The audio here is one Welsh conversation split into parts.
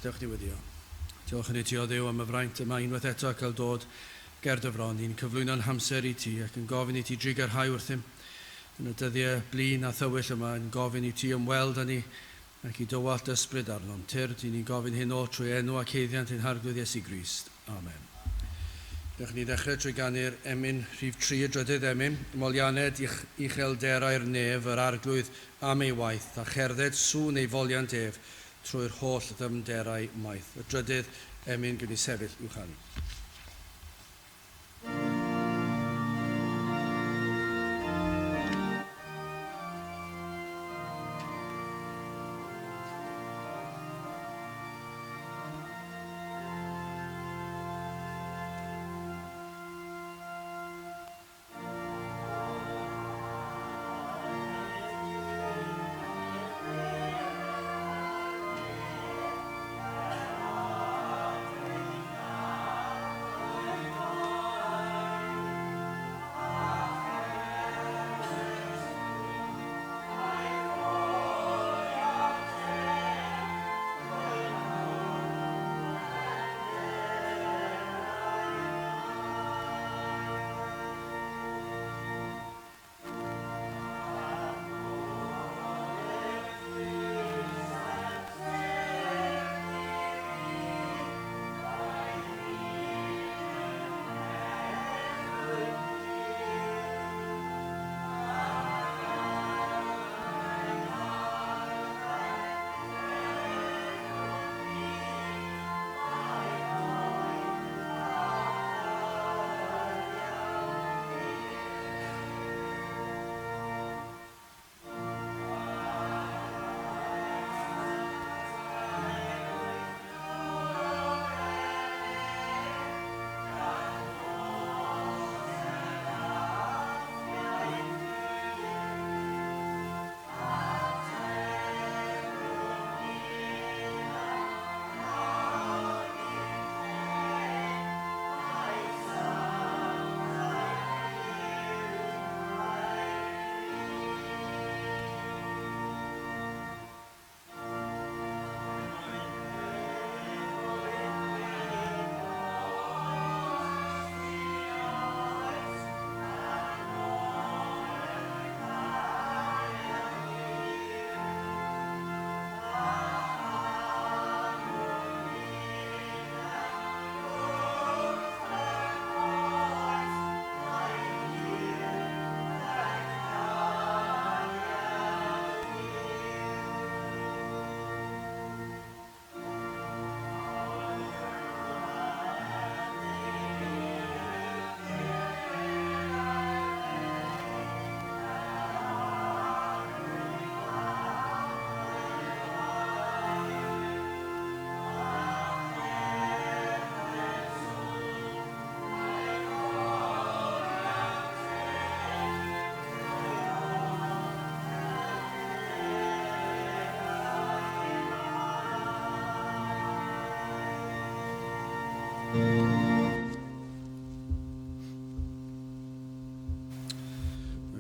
Dewch ni weddio. Diolch yn i ti o Dduw am y fraint yma unwaith eto a cael dod ger dy fron. Ni'n cyflwyno'n hamser i ti ac yn gofyn i ti drugarhau wrthym yn y dyddiau blin a thywyll yma, yn gofyn i ti ymweld â ni ac i dywallt ysbryd arnom. Tyrd, i ni'n gofyn hyn oll trwy enw ac haeddiant ein Harglwydd Iesu Grist. Amen. Dewch ni ddechrau trwy ganu'r emyn rhif 3, y drydydd emyn, Molianed uchelderau'r nef, yr Arglwydd am ei waith, a cherdded sŵn ei foliant ef trwy'r holl ddyfnderau maith. Y drydydd emyn, gwni sefyll i'w chanu.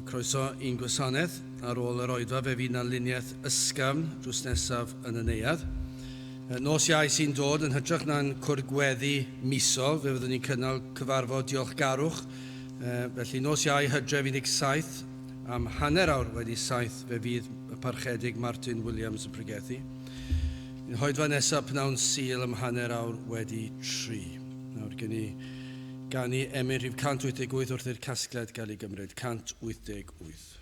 Croeso i'n gwasanaeth. Ar ôl yr oedfa fe fydd 'na luniaeth ysgafn drws nesaf yn y neuadd. Nos Iau sy'n dod, yn hytrach na'n cwrdd gweddi misol, fe fyddwn ni'n cynnal cyfarfod diolchgarwch. Felly nos Iau, Hydref 17, am 7:30 fe fydd y Parchedig Martin Williams yn pregethu. Yn hoedfa nesaf pnawn Sul am 3:30. Nawr gen i ganu emyn rhif 188 wrth i'r casgliad gael ei gymryd. 188.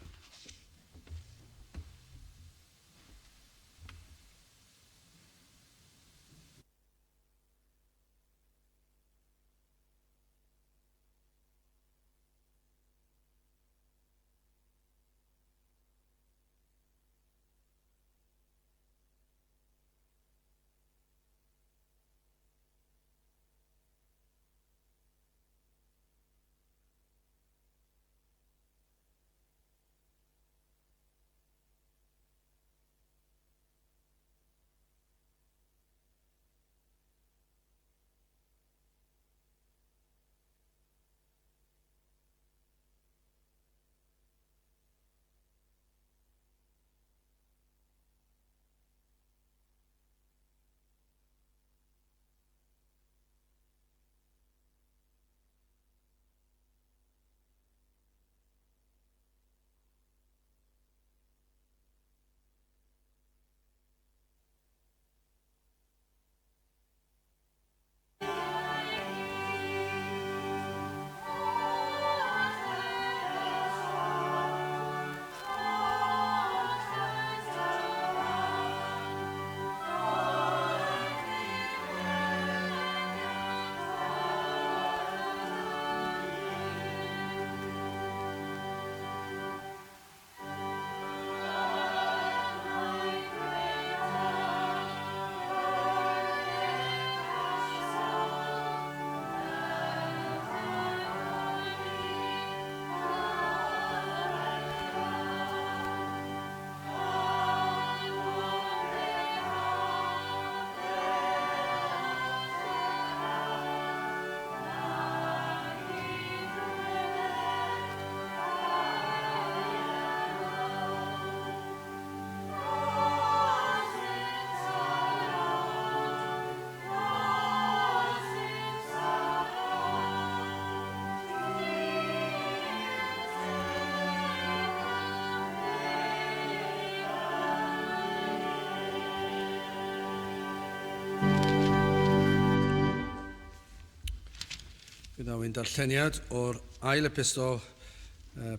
Fe ddaw ein darlleniad o'r ail epistol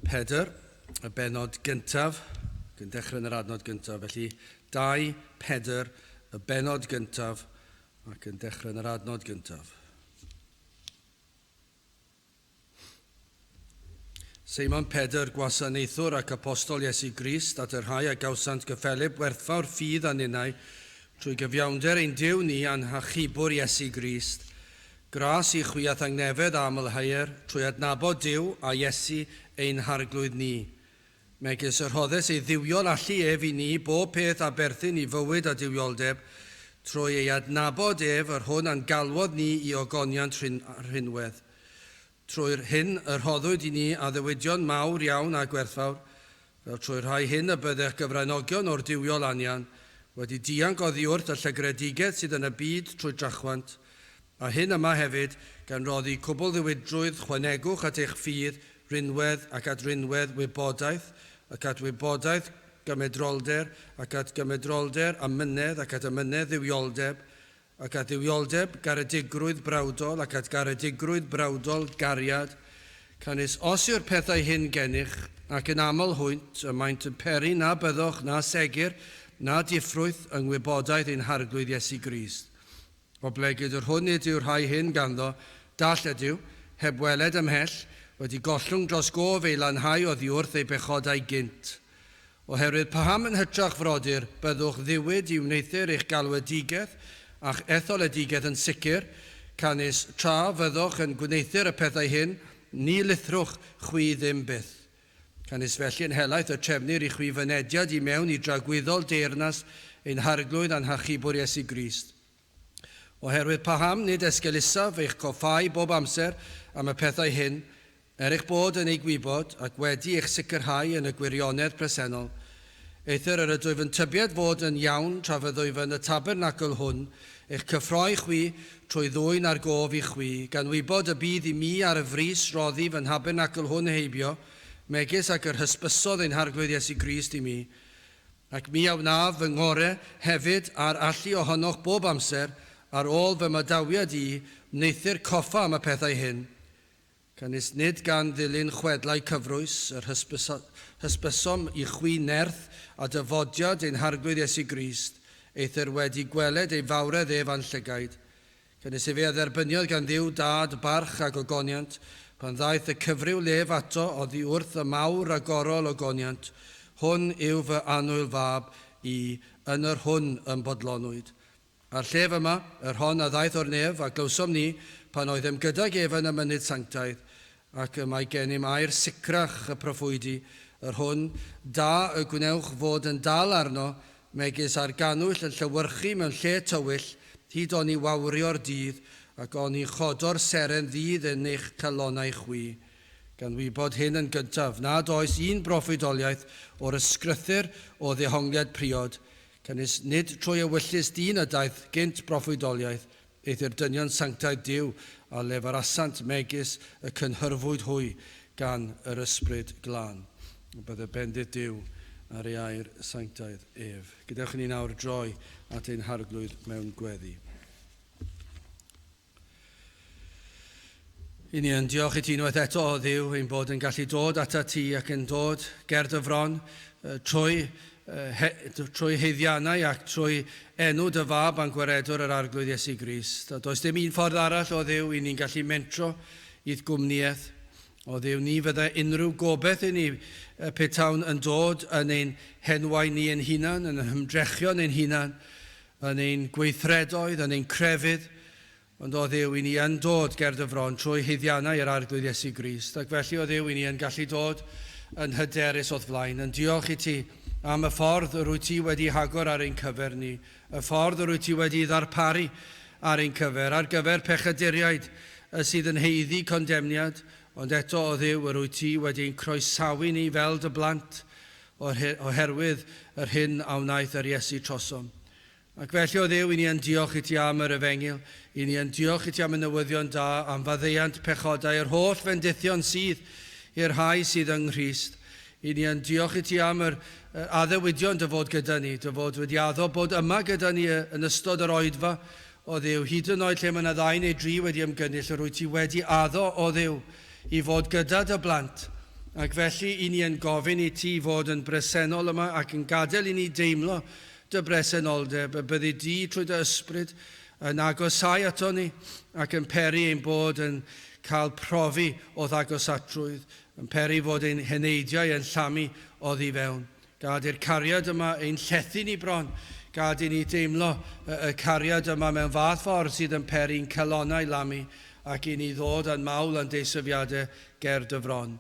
Pedr, y bennod gyntaf, ac yn dechrau yn yr adnod gyntaf. Felly, 2 Pedr, y bennod gyntaf, ac yn dechrau yn yr adnod gyntaf. Seimon Pedr, gwasanaethwr ac apostol Iesu Grist, at y rhai a gawsant gyffelyb werthfawr ffydd a ninnau, trwy gyfiawnder ein Duw ni a'n Hachubwr Iesu Grist. Gras i chwi a thangnefedd a amlheuer, trwy adnabod Duw a Iesu ein Harglwydd ni. Megis y rhoddes ei dduwiol allu ef i ni bob peth a berthyn i fywyd a duwioldeb, trwy ei adnabod ef, yr hwn a'n galwodd ni i ogoniant rhinwedd. Trwy'r hyn y rhoddwyd i ni addewidion mawr iawn a gwerthfawr, fel trwy'r rhai hyn y byddech gyfranogion o'r duwiol anian, wedi dianc oddiwrth y llygredigaeth sydd yn y byd trwy drachwant, A hyn yma hefyd, gan roddi cwbl ddiwydrwydd, chwanegwch at eich ffydd rinwedd, ac at rinwedd wybodaeth, ac at wybodaeth gymedrolder, ac at gymedrolder amynedd, ac at amynedd dduwioldeb, ac at dduwioldeb garedigrwydd brawdol, ac at garedigrwydd brawdol gariad. Canys os yw'r pethau hyn gennych, ac yn aml hwynt, y maent yn peri na byddwch na segur na diffrwyth yng ngwybodaeth ein Harglwydd Iesu Grist. Oblegid yr hwn nid yw'r rhai hyn ganddo, dall ydyw, heb weled ymhell, wedi gollwng dros gof ei lanhau oddiwrth ei bechodau gynt. Oherwydd paham yn hytrach, frodyr, byddwch ddiwyd i wneuthur eich galwedigaeth a'ch etholedigaeth yn sicr, canys tra fyddwch yn gwneuthur y pethau hyn, ni lithrwch chwi ddim byth. Canys felly yn helaeth y trefnir i chwi fynediad i mewn i dragwyddol deyrnas ein Harglwydd a'n Hachubwr Iesu Grist. Oherwydd paham nid esgelusaf eich coffáu bob amser am y pethau hyn, er eich bod yn eu gwybod ac wedi eich sicrhau yn y gwirionedd presennol? Eithr yr ydwyf yn tybied fod yn iawn tra fyddwyf yn y tabernacl hwn, eich cyffroi chwi trwy ddwyn ar gof i chwi, gan wybod y bydd i mi ar y frys roddi fy nhabernacl hwn heibio, megis ac yr hysbysodd ein Harglwydd Iesu Grist i mi. Ac mi a wnaf fy ngore hefyd a'r allu ohonoch bob amser, ar ôl fy madawiad i, wneuthur coffa am y pethau hyn. Canys nid gan ddilyn chwedlau cyfrwys yr hysbysom i chwi nerth a dyfodiad ein Harglwydd Iesu Grist, eithr wedi gweled ei fawredd ef â'n llygaid. Canys efe a dderbyniodd gan Dduw Dad barch a gogoniant, pan ddaeth y cyfryw lef ato oddi wrth y mawr ragorol ogoniant, Hwn yw fy annwyl fab i, yn yr hwn y'm bodlonwyd. A'r llef yma, yr hon a ddaeth o'r nef, a glywsom ni, pan oeddem gydag ef yn y mynydd sanctaidd, ac y mae gennym air sicrach y proffwydi, yr hwn, da y gwnewch fod yn dal arno, megis ar gannwyll yn llewyrchu mewn lle tywyll, hyd oni wawrio'r dydd, ac oni chodo'r seren ddydd yn eich calonnau chwi. Gan wybod hyn yn gyntaf, nad oes un broffwydoliaeth o'r ysgrythur o ddehongliad priod, Canys nid trwy ewyllys dyn y daeth gynt broffwydoliaeth, eithr dynion sanctaidd Duw a lefarasant megis y cynhyrfwyd hwy gan yr Ysbryd Glân. Y bydde bendith Duw ar ei air sanctaidd ef. Gadewch i ni nawr droi at ein Harglwydd mewn gweddi. I ni yn diolch i ti unwaith eto, o Dduw, ein bod yn gallu dod atat ti ac yn dod ger dy fron trwy, he, trwy heiddiannau ac trwy enw dy fab a'n gwaredwr yr Arglwydd Iesu Grist. A does dim un ffordd arall, o Dduw, i ni'n gallu mentro i'th gwmnïaeth. O Dduw, ni fyddai unrhyw gobaith i ni petawn yn dod yn ein henwau ni ein hunan, yn ein hymdrechion ein hunan, yn ein gweithredoedd, yn ein crefydd, ond o Dduw, i ni yn dod ger dy fron trwy haeddiannau yr Arglwydd Iesu Grist, ac felly, o Dduw, i ni yn gallu dod yn hyderus o'th flaen, yn diolch i ti am y ffordd yr wyt ti wedi hagor ar ein cyfer ni, y ffordd yr wyt ti wedi ddarparu ar ein cyfer, ar gyfer pechaduriaid sydd yn haeddu condemniad, ond eto, o Dduw, yr wyt ti wedi ein croesawu ni fel dy blant, oherwydd yr hyn a wnaeth yr Iesu trosom. Ac felly, o Dduw, i ni yn diolch i ti am yr efengyl, i ni yn diolch i ti am y newyddion da, am faddeuant pechodau, yr holl fendithion sydd i'r rhai sydd yng Nghrist. I ni yn diolch i ti am yr addewidion dy fod gyda ni, dy fod wedi addo bod yma gyda ni yn ystod yr oedfa, o Dduw, hyd yn oed lle mae yna ddau neu dri wedi ymgynnull, yr wyt ti wedi addo, o Dduw, i fod gyda dy blant. Ac felly i ni yn gofyn i ti fod yn bresennol yma ac yn gadael i ni deimlo dy bresenoldeb, y byddi di trwy dy ysbryd yn agosáu ato ni ac yn peri ein bod yn cael profi o'th agosatrwydd, yn peri fod ein heneidiau yn llamu oddi fewn. Gad i'r cariad yma ein llethu ni bron. Gad i ni deimlo y cariad yma mewn fath ffordd sydd yn peri'n calonnau lamu ac i ni ddod â'n mawl a'n deisyfiadau ger dy fron.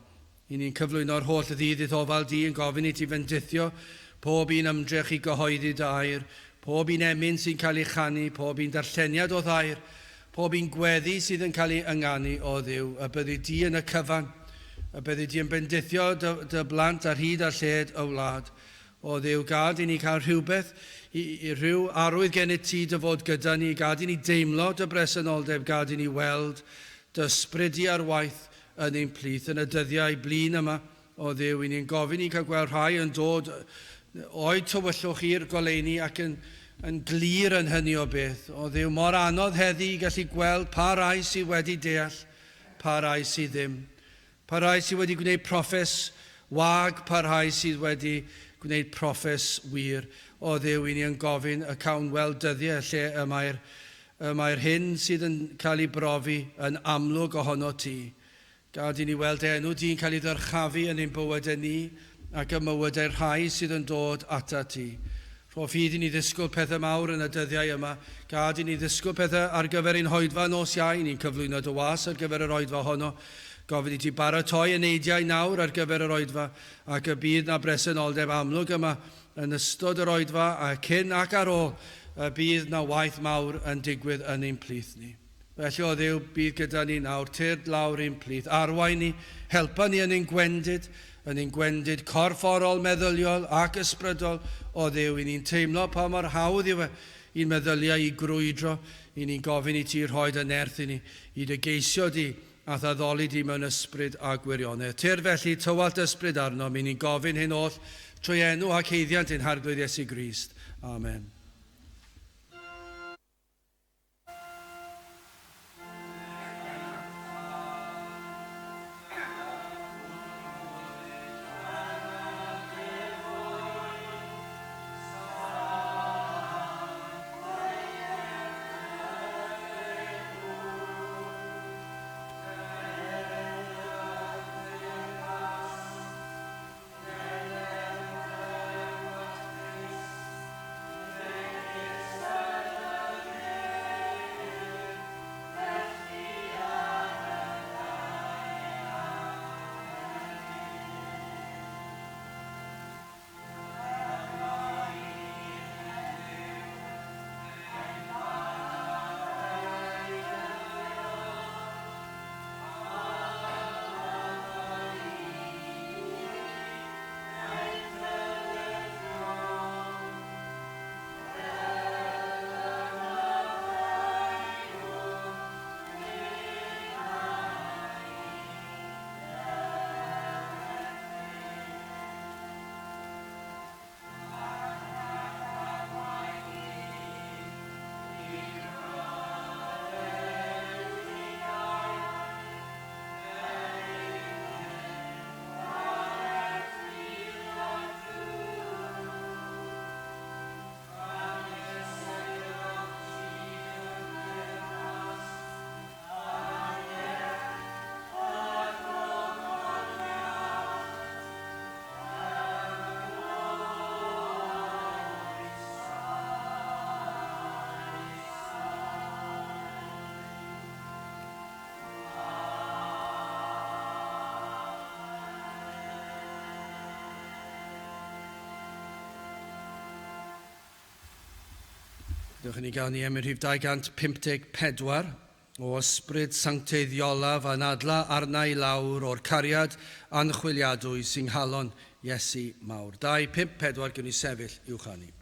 I ni'n cyflwyno'r holl ddydd i'th ofal di yn gofyn i ti fendithio pob un ymdrech i gyhoeddi dy air, pob un emyn sy'n cael ei chanu, pob un darlleniad o'th air, pob un gweddi sydd yn cael ei ynganu o Dduw, y byddi di yn y cyfan, y byddi di yn bendithio dy, dy blant ar hyd a lled y wlad. O Dduw, gad i ni cael rhywbeth, i, i rhyw arwydd gennyt ti dy fod gyda ni, gad i ni deimlo dy bresenoldeb, gad i ni weld dy ysbryd di ar waith yn ein plith yn y dyddiau blin yma. O Dduw, i ni'n gofyn i'n cael gweld rhai yn dod o'i tywyllwch i'r goleuni ac yn, yn glir yn hynny o beth. O Dduw, mor anodd heddi i gallu gweld pa rai sydd wedi deall, pa rai sydd ddim. Pa rai sydd wedi gwneud proffes wag, pa rai sydd wedi gwneud proffes wir. O Dduw, i ni yn gofyn y cawn weld dyddiau lle y mae'r, y mae'r hyn sydd yn cael ei brofi yn amlwg ohono ti. Gad i ni weld enw di'n cael ei ddyrchafu yn ein bywydau ni ac ym mywydau'r rhai sydd yn dod atat ti. Rho ffydd i ni ddisgwyl pethau mawr yn y dyddiau yma. Gad i ni ddisgwyl pethau ar gyfer ein hoedfa nos Iau. Ni'n cyflwyno dy was ar gyfer yr oedfa honno. Gofyn i ti baratoi eneidiau nawr ar gyfer yr oedfa ac y bydd na bresenoldeb amlwg yma yn ystod yr oedfa a cyn ac ar ôl y bydd na waith mawr yn digwydd yn ein plith ni. Felly, o Dduw, bydd gyda ni nawr, tyrd lawr i'n plith, arwain ni, helpa ni yn ein gwendid, yn ein gwendid corfforol, meddyliol ac ysbrydol, o Dduw, i ni'n teimlo pa mor hawdd yw e i'n meddyliau i grwydro, i ni'n gofyn i ti rhoi dy nerth i ni, i dy geisio di, a'th addoli di mewn ysbryd a gwirionedd. Tyrd felly, tywallt ysbryd arnom, i ni'n gofyn hyn oll trwy enw ac haeddiant ein Harglwydd Iesu Grist. Amen. Dewch i ni ganu emyn rhif 254 o ysbryd sancteiddiolaf anadla arna i lawr o'r cariad anchwiliadwy sy'n nghalon Iesu mawr. 2, 5, 4, gewn ni sefyll i'w chanu.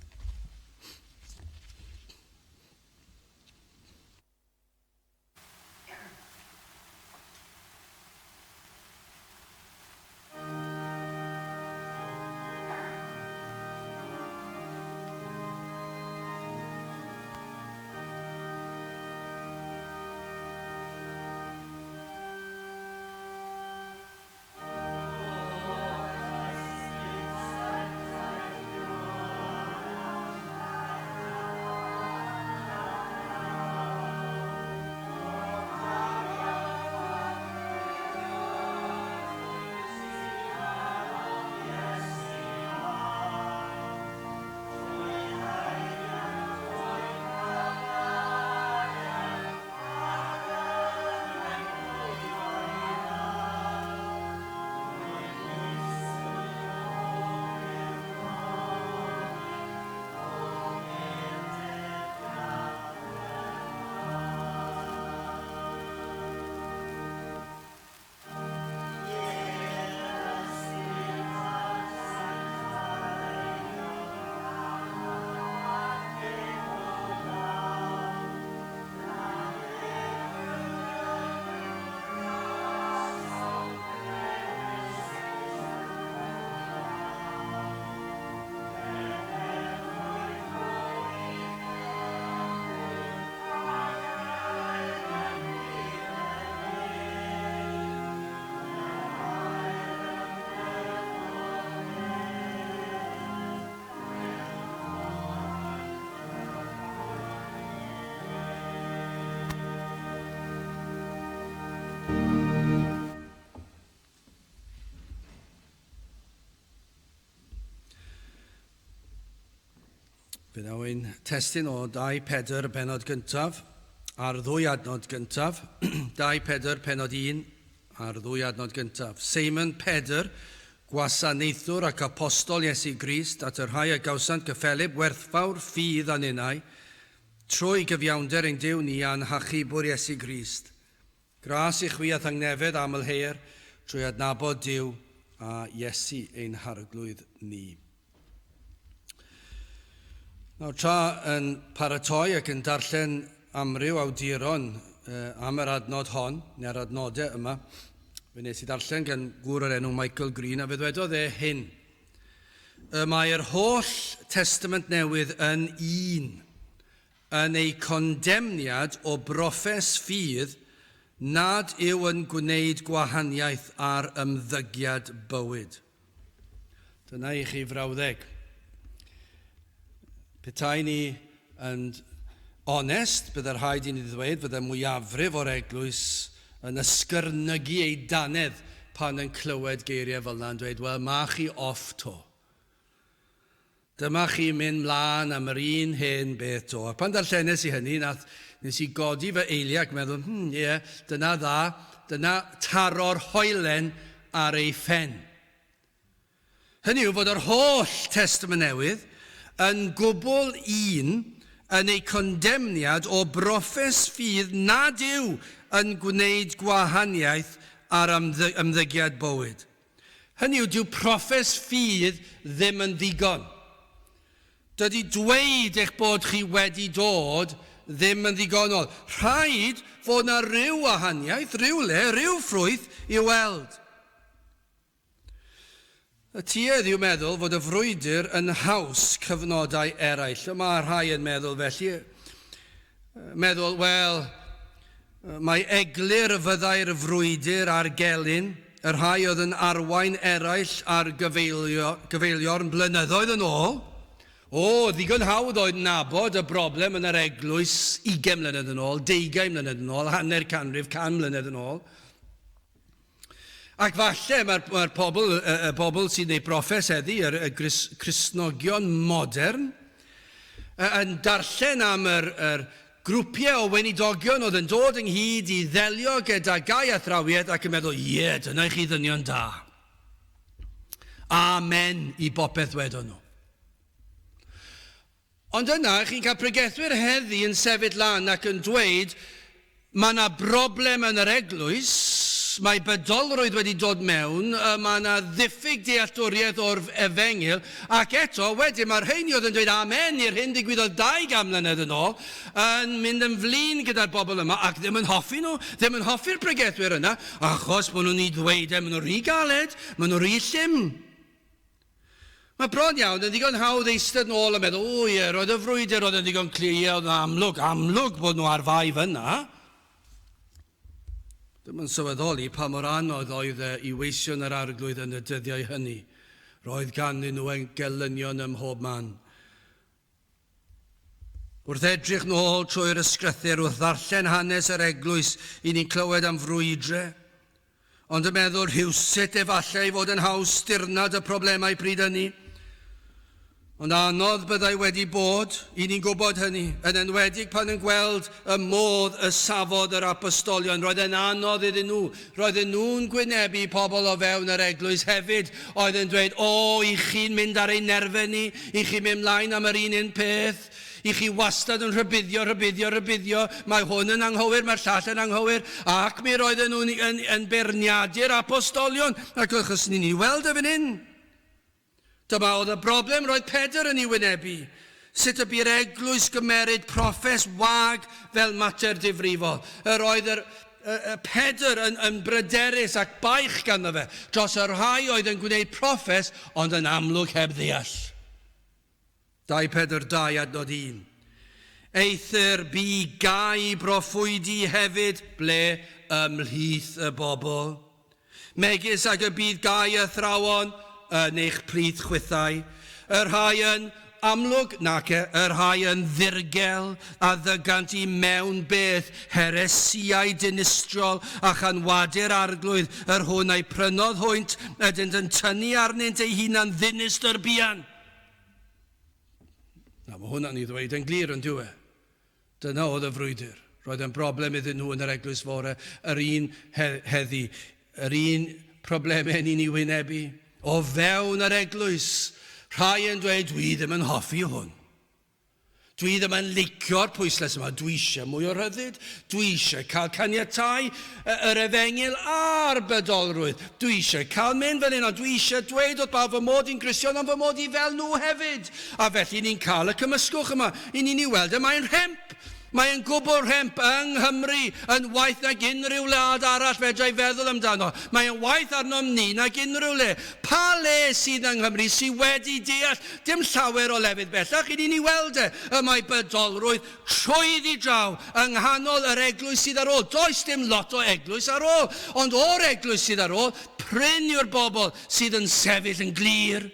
Fe ddaw ein testun o 2 Pedr benod gyntaf a'r ddwy adnod gyntaf. 2 Pedr penod 1 a'r ddwy adnod gyntaf. Seimon Pedr, gwasanaethwr ac apostol Iesu Grist, at y rhai a gawsant gyffelyb werthfawr ffydd a ninnau, trwy gyfiawnder ein Duw ni a'n hachubwr Iesu Grist. Gras i chwi a thangnefedd amlheir trwy adnabod Duw a Iesu ein Harglwydd ni. Nawr, tra yn paratoi ac yn darllen amryw awduron am yr adnod hon, neu'r adnodau yma, fe wnes i ddarllen gan gŵr o'r enw Michael Green, a fe ddwedodd e hyn. Y mae'r holl Testament Newydd yn un, yn ei condemniad o broffes ffydd nad yw yn gwneud gwahaniaeth ar ymddygiad bywyd. Dyna i chi frawddeg. Petai ni yn onest, bydde rhaid i ni ddweud fydde mwyafrif o'r eglwys yn ysgyrnygu ei dannedd pan yn clywed geiriau fel yna yn dweud, wel, ma chi off to. Dyma chi'n mynd mlaen am yr un hen beth 'to. A pan darllenes i hynny, nath, nes i godi fy eiliau ac meddwl, hmm, ie, dyna dda, dyna taro'r hoelen ar ei phen. Hynny yw fod yr holl Testament Newydd yn gwbl un yn ei condemniad o broffes ffydd nad yw yn gwneud gwahaniaeth ar ymddygiad bywyd. Hynny yw, dyw proffes ffydd ddim yn ddigon. Dydy dweud eich bod chi wedi dod ddim yn ddigonol. Rhaid fod 'na ryw wahaniaeth, rhyw le, rhyw ffrwyth i'w weld. Y tuedd yw meddwl fod y frwydr yn haws cyfnodau eraill. Y mae rhai yn meddwl felly. Meddwl, wel, mae eglur fyddai'r frwydr a'r gelyn, y rhai oedd yn arwain eraill ar gyfeilio, gyfeiliorn blynyddoedd yn ôl. O, ddigon hawdd oedd nabod y broblem yn yr eglwys ugain mlynedd yn ôl, deugain mlynedd yn ôl, hanner canrif, can mlynedd yn ôl. Ac falle mae'r mae pobl, y, y bobl sy'n ei broffes heddi, yr, y Gris, Cristnogion modern, yn darllen am yr, yr grwpiau o weinidogion oedd yn dod ynghyd i ddelio gyda gau athrawiaeth ac yn meddwl, ie, yeah, dyna i chi ddynion da. Amen i bopeth wedon nhw. Ond yna, chi'n cael pregethwyr heddi yn sefyll lan ac yn dweud, mae yna broblem yn yr eglwys, mae bydolrwydd wedi dod mewn, mae yna ddiffyg dealltwriaeth o'r efengyl, ac eto, wedyn mae'r rheini oedd yn dweud amen i'r hyn ddigwyddodd 200 mlynedd yn ôl, yn mynd yn flin gyda'r bobl yma ac ddim yn hoffi nhw, ddim yn hoffi'r pregethwyr yna, achos maen nhw'n ei ddweud e, maen nhw'n rhy galed, maen nhw'n rhy llym. Mae bron iawn yn ddigon hawdd eistedd nôl a meddwl, o ie, roedd y frwydr oedd yn ddigon clir, ie, oedd yn amlwg, amlwg bod nhw ar fai fyna. Ddim yn sylweddoli pa mor anodd oedd e i weision yr arglwydd yn y dyddiau hynny. Roedd ganddyn nhw gelynion ym mhob man. Wrth edrych nôl trwy'r ysgrythur, wrth ddarllen hanes yr eglwys, i ni'n clywed am frwydre, ond yn meddwl rhywsut efallai ei fod yn haws dirnad y problemau pryd hynny. Ond anodd byddai wedi bod, i ni'n gwybod hynny, yn enwedig pan yn gweld y modd y safodd yr apostolion. Roedd e'n anodd iddyn nhw. Roedden nhw'n gwynebu pobl o fewn yr eglwys hefyd oedd yn dweud, O, i chi'n mynd ar ein nerfau ni, i chi'n mynd mlaen am yr un un peth, i chi wastad yn rhybuddio, rhybuddio, rhybuddio, mae hwn yn anghywir, mae'r llall yn anghywir, ac mi roedden nhw'n yn, yn beirniadu'r apostolion, ac achos ni'n ei weld e fan hyn. Dyma oedd y broblem roedd Pedr yn ei wynebu, sut y bu'r eglwys gymeryd proffes wag fel mater difrifol. Yr oedd yr, y, y Pedr yn, yn bryderus ac baich ganddo fe dros y rhai oedd yn gwneud proffes ond yn amlwg heb ddeall. 2 Pedr 2 adnod 1. Eithr bu gau broffwydi hefyd ble ymhlith y bobl. Megis ag y bydd gau athrawon yn eich plith chwithau, y rhai yn amlwg, nace, y rhai yn ddirgel, a ddygant i mewn beth heresïau dinistriol a chanwadu'r Arglwydd, yr hwn a'i prynodd hwynt, ydynt yn tynnu arnynt eu hunan ddinistr buan. Wel, mae hwnna'n ei ddweud yn glir yn dyw e. Dyna oedd y frwydr. Roedd yn broblem iddyn nhw yn yr eglwys fore, yr un heddi, yr un problemau ni'n ei wynebu. O fewn yr eglwys, rhai yn dweud, dwi ddim yn hoffi hwn. Dwi ddim yn licio'r pwyslais yma. Dwi eisiau mwy o rhyddid. Dwi eisiau cael caniatau yr efengyl a'r bydolrwydd. Dwi eisiau cael mynd fel hyn, ond dwi eisiau dweud wrth bawb fy mod i'n Gristion, ond fy mod i fel nhw hefyd. A felly ni'n cael y cymysgwch yma. I ni'n ei weld e, mae'n rhemp. Mae'n gwbl rhemp yng Nghymru, yn waeth nag unrhyw wlad arall fedra i feddwl amdano. Mae'n waeth arnom ni nag unrhyw le. Pa le sydd yng Nghymru sydd wedi deall dim llawer o lefydd bellach i ni'n ei weld e? Y mae bydolrwydd trwyddi draw yng nghanol yr eglwys sydd ar ôl. Does dim lot o eglwys ar ôl, ond o'r eglwys sydd ar ôl, prin yw'r bobl sydd yn sefyll yn glir.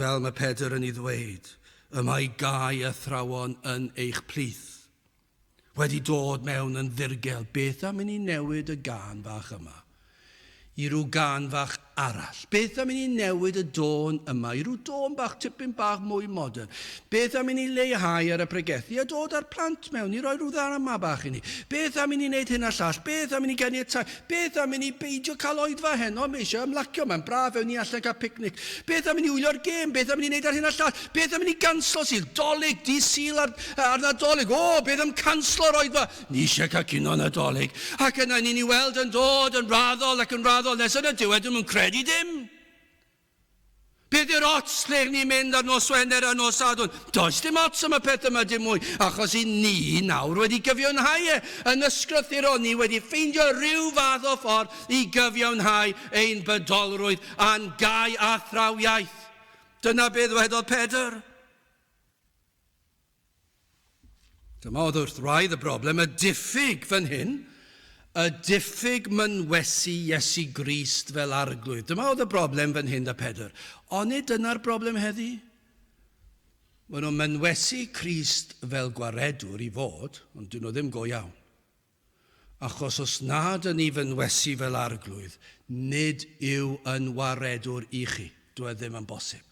Fel mae Pedr yn ei ddweud, y mae gau athrawon yn eich plith wedi dod mewn yn ddirgel. Beth am i ni newid y gân fach yma i ryw gân fach arall? Beth am i ni newid y dôn yma i ryw dôn bach tipyn bach mwy modern? Beth am i ni leihau ar y pregethu a dod â'r plant mewn i roi rhyw ddrama bach i ni? Beth am i ni wneud hyn a llall? Beth am i ni ganiatáu? Beth am i ni beidio cael oedfa heno? Mae eisiau ymlacio, mae'n braf, ewn ni allan cael picnic. Beth am i ni wylio'r gêm? Beth am i ni wneud ar hyn a llall? Beth am i ni ganslo Sul? Dolig, dydd Sul ar, ar Nadolig. O, beth am canslo'r oedfa? Ni eisiau cael cino Nadolig. Ac yna ni'n ei weld yn dod yn raddol ac yn raddol nes yn y diwedd dwi'm yn credu dim. Beth yw'r ots lle ni'n mynd ar nos Wener a nos Sadwrn? Does dim ots am y peth yma dim mwy, achos i ni nawr wedi gyfiawnhau e yn ysgrythurol, ni wedi ffeindio rhyw fath o ffordd i gyfiawnhau ein bydolrwydd a'n gau athrawiaeth. Dyna be ddwedodd Pedr. Dyma oedd wrth wraidd y broblem, y diffyg fan hyn, y diffyg mynwesu Iesu Grist fel arglwydd. Dyma oedd y broblem fan hyn da Pedr. Onid dyna'r broblem heddi? Maen nhw'n mynwesu Crist fel gwaredwr i fod, ond dyn nhw ddim go iawn. Achos os nad yn ni fynwesu fel arglwydd, nid yw yn waredwr i chi. Dyw e ddim yn bosib.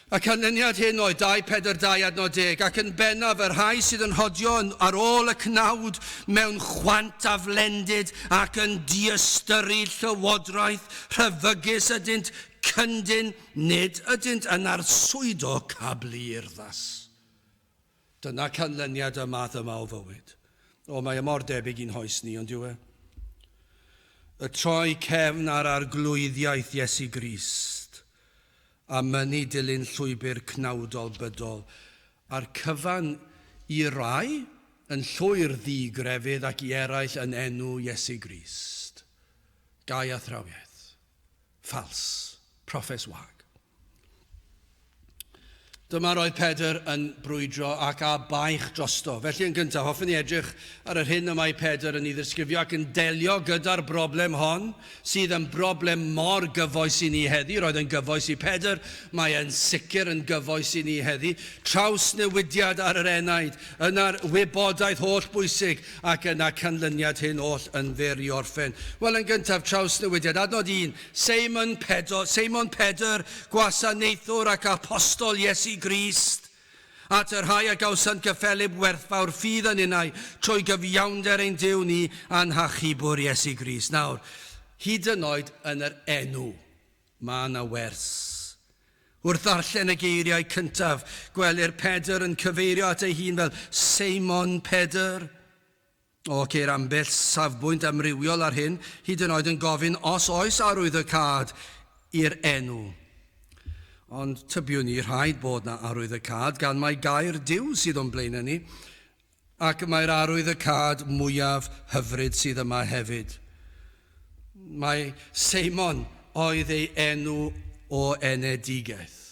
Y canlyniad hyn oedd 2 Pedr 2 adnod 10, ac yn bennaf y rhai sydd yn rhodio ar ôl y cnawd mewn chwant aflendid ac yn diystyru llywodraeth rhyfygus ydynt, cyndyn, nid ydynt yn arswydo cablu urddas. Dyna canlyniad y math yma o fywyd. O, mae e mor debyg i'n hoes ni, ond yw e? Y troi cefn ar arglwyddiaeth Iesu Grist, a mynnu dilyn llwybr cnawdol bydol, a'r cyfan i rai yn llwyr ddi-grefydd ac i eraill yn enw Iesu Grist. Gau athrawiaeth. Ffals. Proffes wag. Dyma roedd Pedr yn brwydro ac â baich drosto. Felly yn gyntaf, hoffwn i edrych ar yr hyn y mae Pedr yn ei ddisgrifio ac yn delio gyda'r broblem hon, sydd yn broblem mor gyfoes i ni heddi. Roedd yn gyfoes i Pedr, mae yn sicr yn gyfoes i ni heddi. Trawsnewidiad ar yr enaid, yna'r wybodaeth holl bwysig, ac yna canlyniad hyn oll yn fyr i orffen. Wel, yn gyntaf, trawsnewidiad. Adnod 1, Seimon Pedr, Seimon Pedr, gwasanaethwr ac apostol Iesu Grist, at y rhai a gawsant gyffelyb werthfawr ffydd yn innau, trwy gyfiawnder ein Duw ni a'n hachubwr Iesu Grist. Nawr, hyd yn oed yn yr enw, mae yna wers. Wrth ddarllen y geiriau cyntaf, gwelir Pedr yn cyfeirio at ei hun fel Seimon Pedr. O, ceir ambell safbwynt amrywiol ar hyn, hyd yn oed yn gofyn os oes arwyddocâd i'r enw. Ond tybiwn i, rhaid bod 'na arwyddocâd gan mai gair Duw sydd o'n blaenau ni, ac mae'r arwyddocâd mwyaf hyfryd sydd yma hefyd. Mae Seimon oedd ei enw o enedigaeth.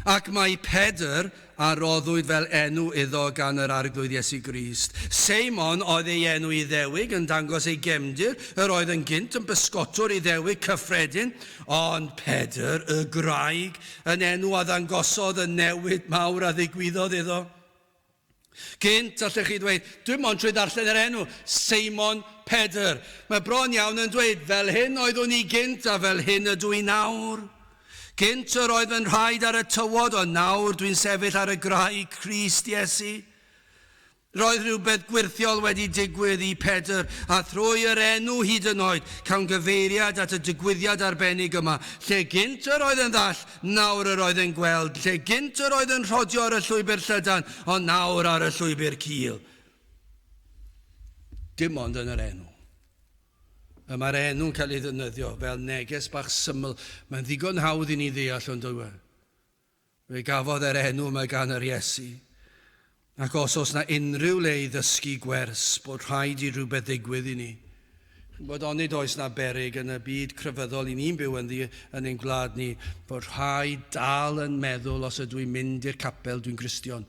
Ac mai Pedr a roddwyd fel enw iddo gan yr Arglwydd Iesu Grist. Seimon oedd ei enw Iddewig, yn dangos ei gefndir, yr oedd yn gynt yn bysgotwr Iddewig cyffredin, ond Pedr, y graig, yn enw a ddangosodd y newid mawr a ddigwyddodd iddo. Gynt, allech chi ddweud, dim ond trwy ddarllen yr enw, Seimon Pedr. Mae bron iawn yn dweud, fel hyn oeddwn i gynt a fel hyn ydw i nawr. Gynt yr oedd fy nhraed ar y tywod, ond nawr dwi'n sefyll ar y graig Crist Iesu. Roedd rhywbeth gwyrthiol wedi digwydd i Pedr, a thrwy yr enw hyd yn oed, cawn gyfeiriad at y digwyddiad arbennig yma. Lle gynt yr oedd yn ddall, nawr yr oedd yn gweld. Lle gynt yr oedd yn rhodio ar y llwybr llydan, ond nawr ar y llwybr cul. Dim ond yn yr enw. Y mae'r enw'n cael ei ddefnyddio fel neges bach syml. Mae'n ddigon hawdd i ni ddeall ond yw e. Fe gafodd e'r enw yma gan yr Iesu. Ac os oes na unrhyw le i ddysgu gwers bod rhaid i rhywbeth ddigwydd i ni, chi'n gwybod, onid oes na beryg yn y byd crefyddol i ni'n byw ynddi yn ein gwlad ni, bod rhai dal yn meddwl os ydw i'n mynd i'r capel dwi'n Gristion.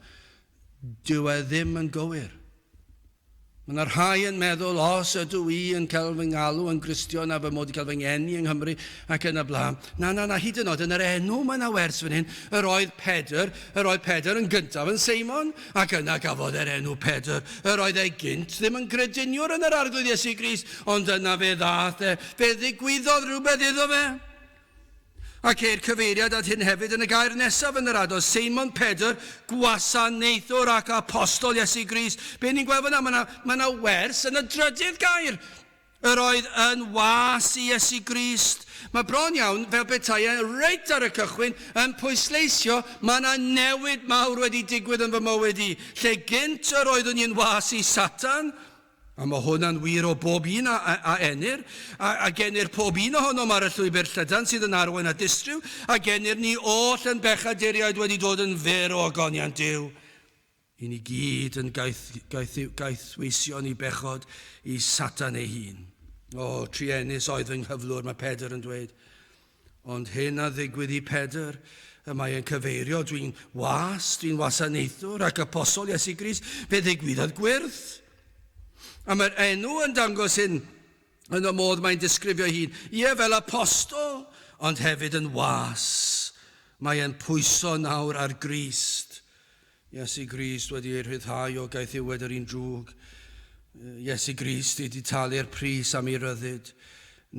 Dyw e ddim yn gywir. Mae yna rhai yn meddwl, os ydw i yn cael fy ngalw yn Gristion a fy mod i cael fy ngeni yng Nghymru ac yn y blaen. Na, na, na, hyd yn oed yn yr enw mae yna wers fan hyn. Yr oedd Pedr, yr oedd Pedr yn gyntaf yn Seimon, ac yna gafodd e'r enw Pedr. Yr oedd e gynt ddim yn grediniwr yn yr Arglwydd Iesu Grist, ond yna fe ddaeth e. Fe ddigwyddodd rhywbeth iddo fe. A ceir cyfeiriad at hyn hefyd yn y gair nesaf yn yr adnodd, Seimon Pedr, gwasanaethwr ac apostol Iesu Grist. Be ni'n gweld fyna? Mae yna, mae yna wers yn y drydydd gair. Yr oedd yn was i Iesu Grist. Mae bron iawn fel petai e reit ar y cychwyn yn pwysleisio mae yna newid mawr wedi digwydd yn fy mywyd i. Lle gynt yr oeddwn i'n was i Satan, A mae hwnna'n wir o bob un a, a, a enir, a, a genir pob un ohonom ar y llwybr llydan sydd yn arwain at distryw, a genir ni oll yn bechaduriaid wedi dod yn fyr o ogoniant Duw. I ni gyd yn gaeth, gaeth, gaethweision i bechod i Satan ei hun. O, truenus oedd fy nghyflwr, mae Pedr yn dweud. Ond hyn a ddigwydd i Pedr, y mae e'n cyfeirio, dwi'n was, dwi'n wasanaethwr ac apostol Iesu Grist, fe ddigwyddodd gwyrth. A mae'r enw yn dangos hyn yn y modd mae'n disgrifio hun. Ie, fel apostol, ond hefyd yn was. Mae e'n pwyso nawr ar Grist. Iesu Grist wedi ei rhyddhau o gaethiwed yr un drwg. Iesu Grist wedi talu'r pris am ei ryddid.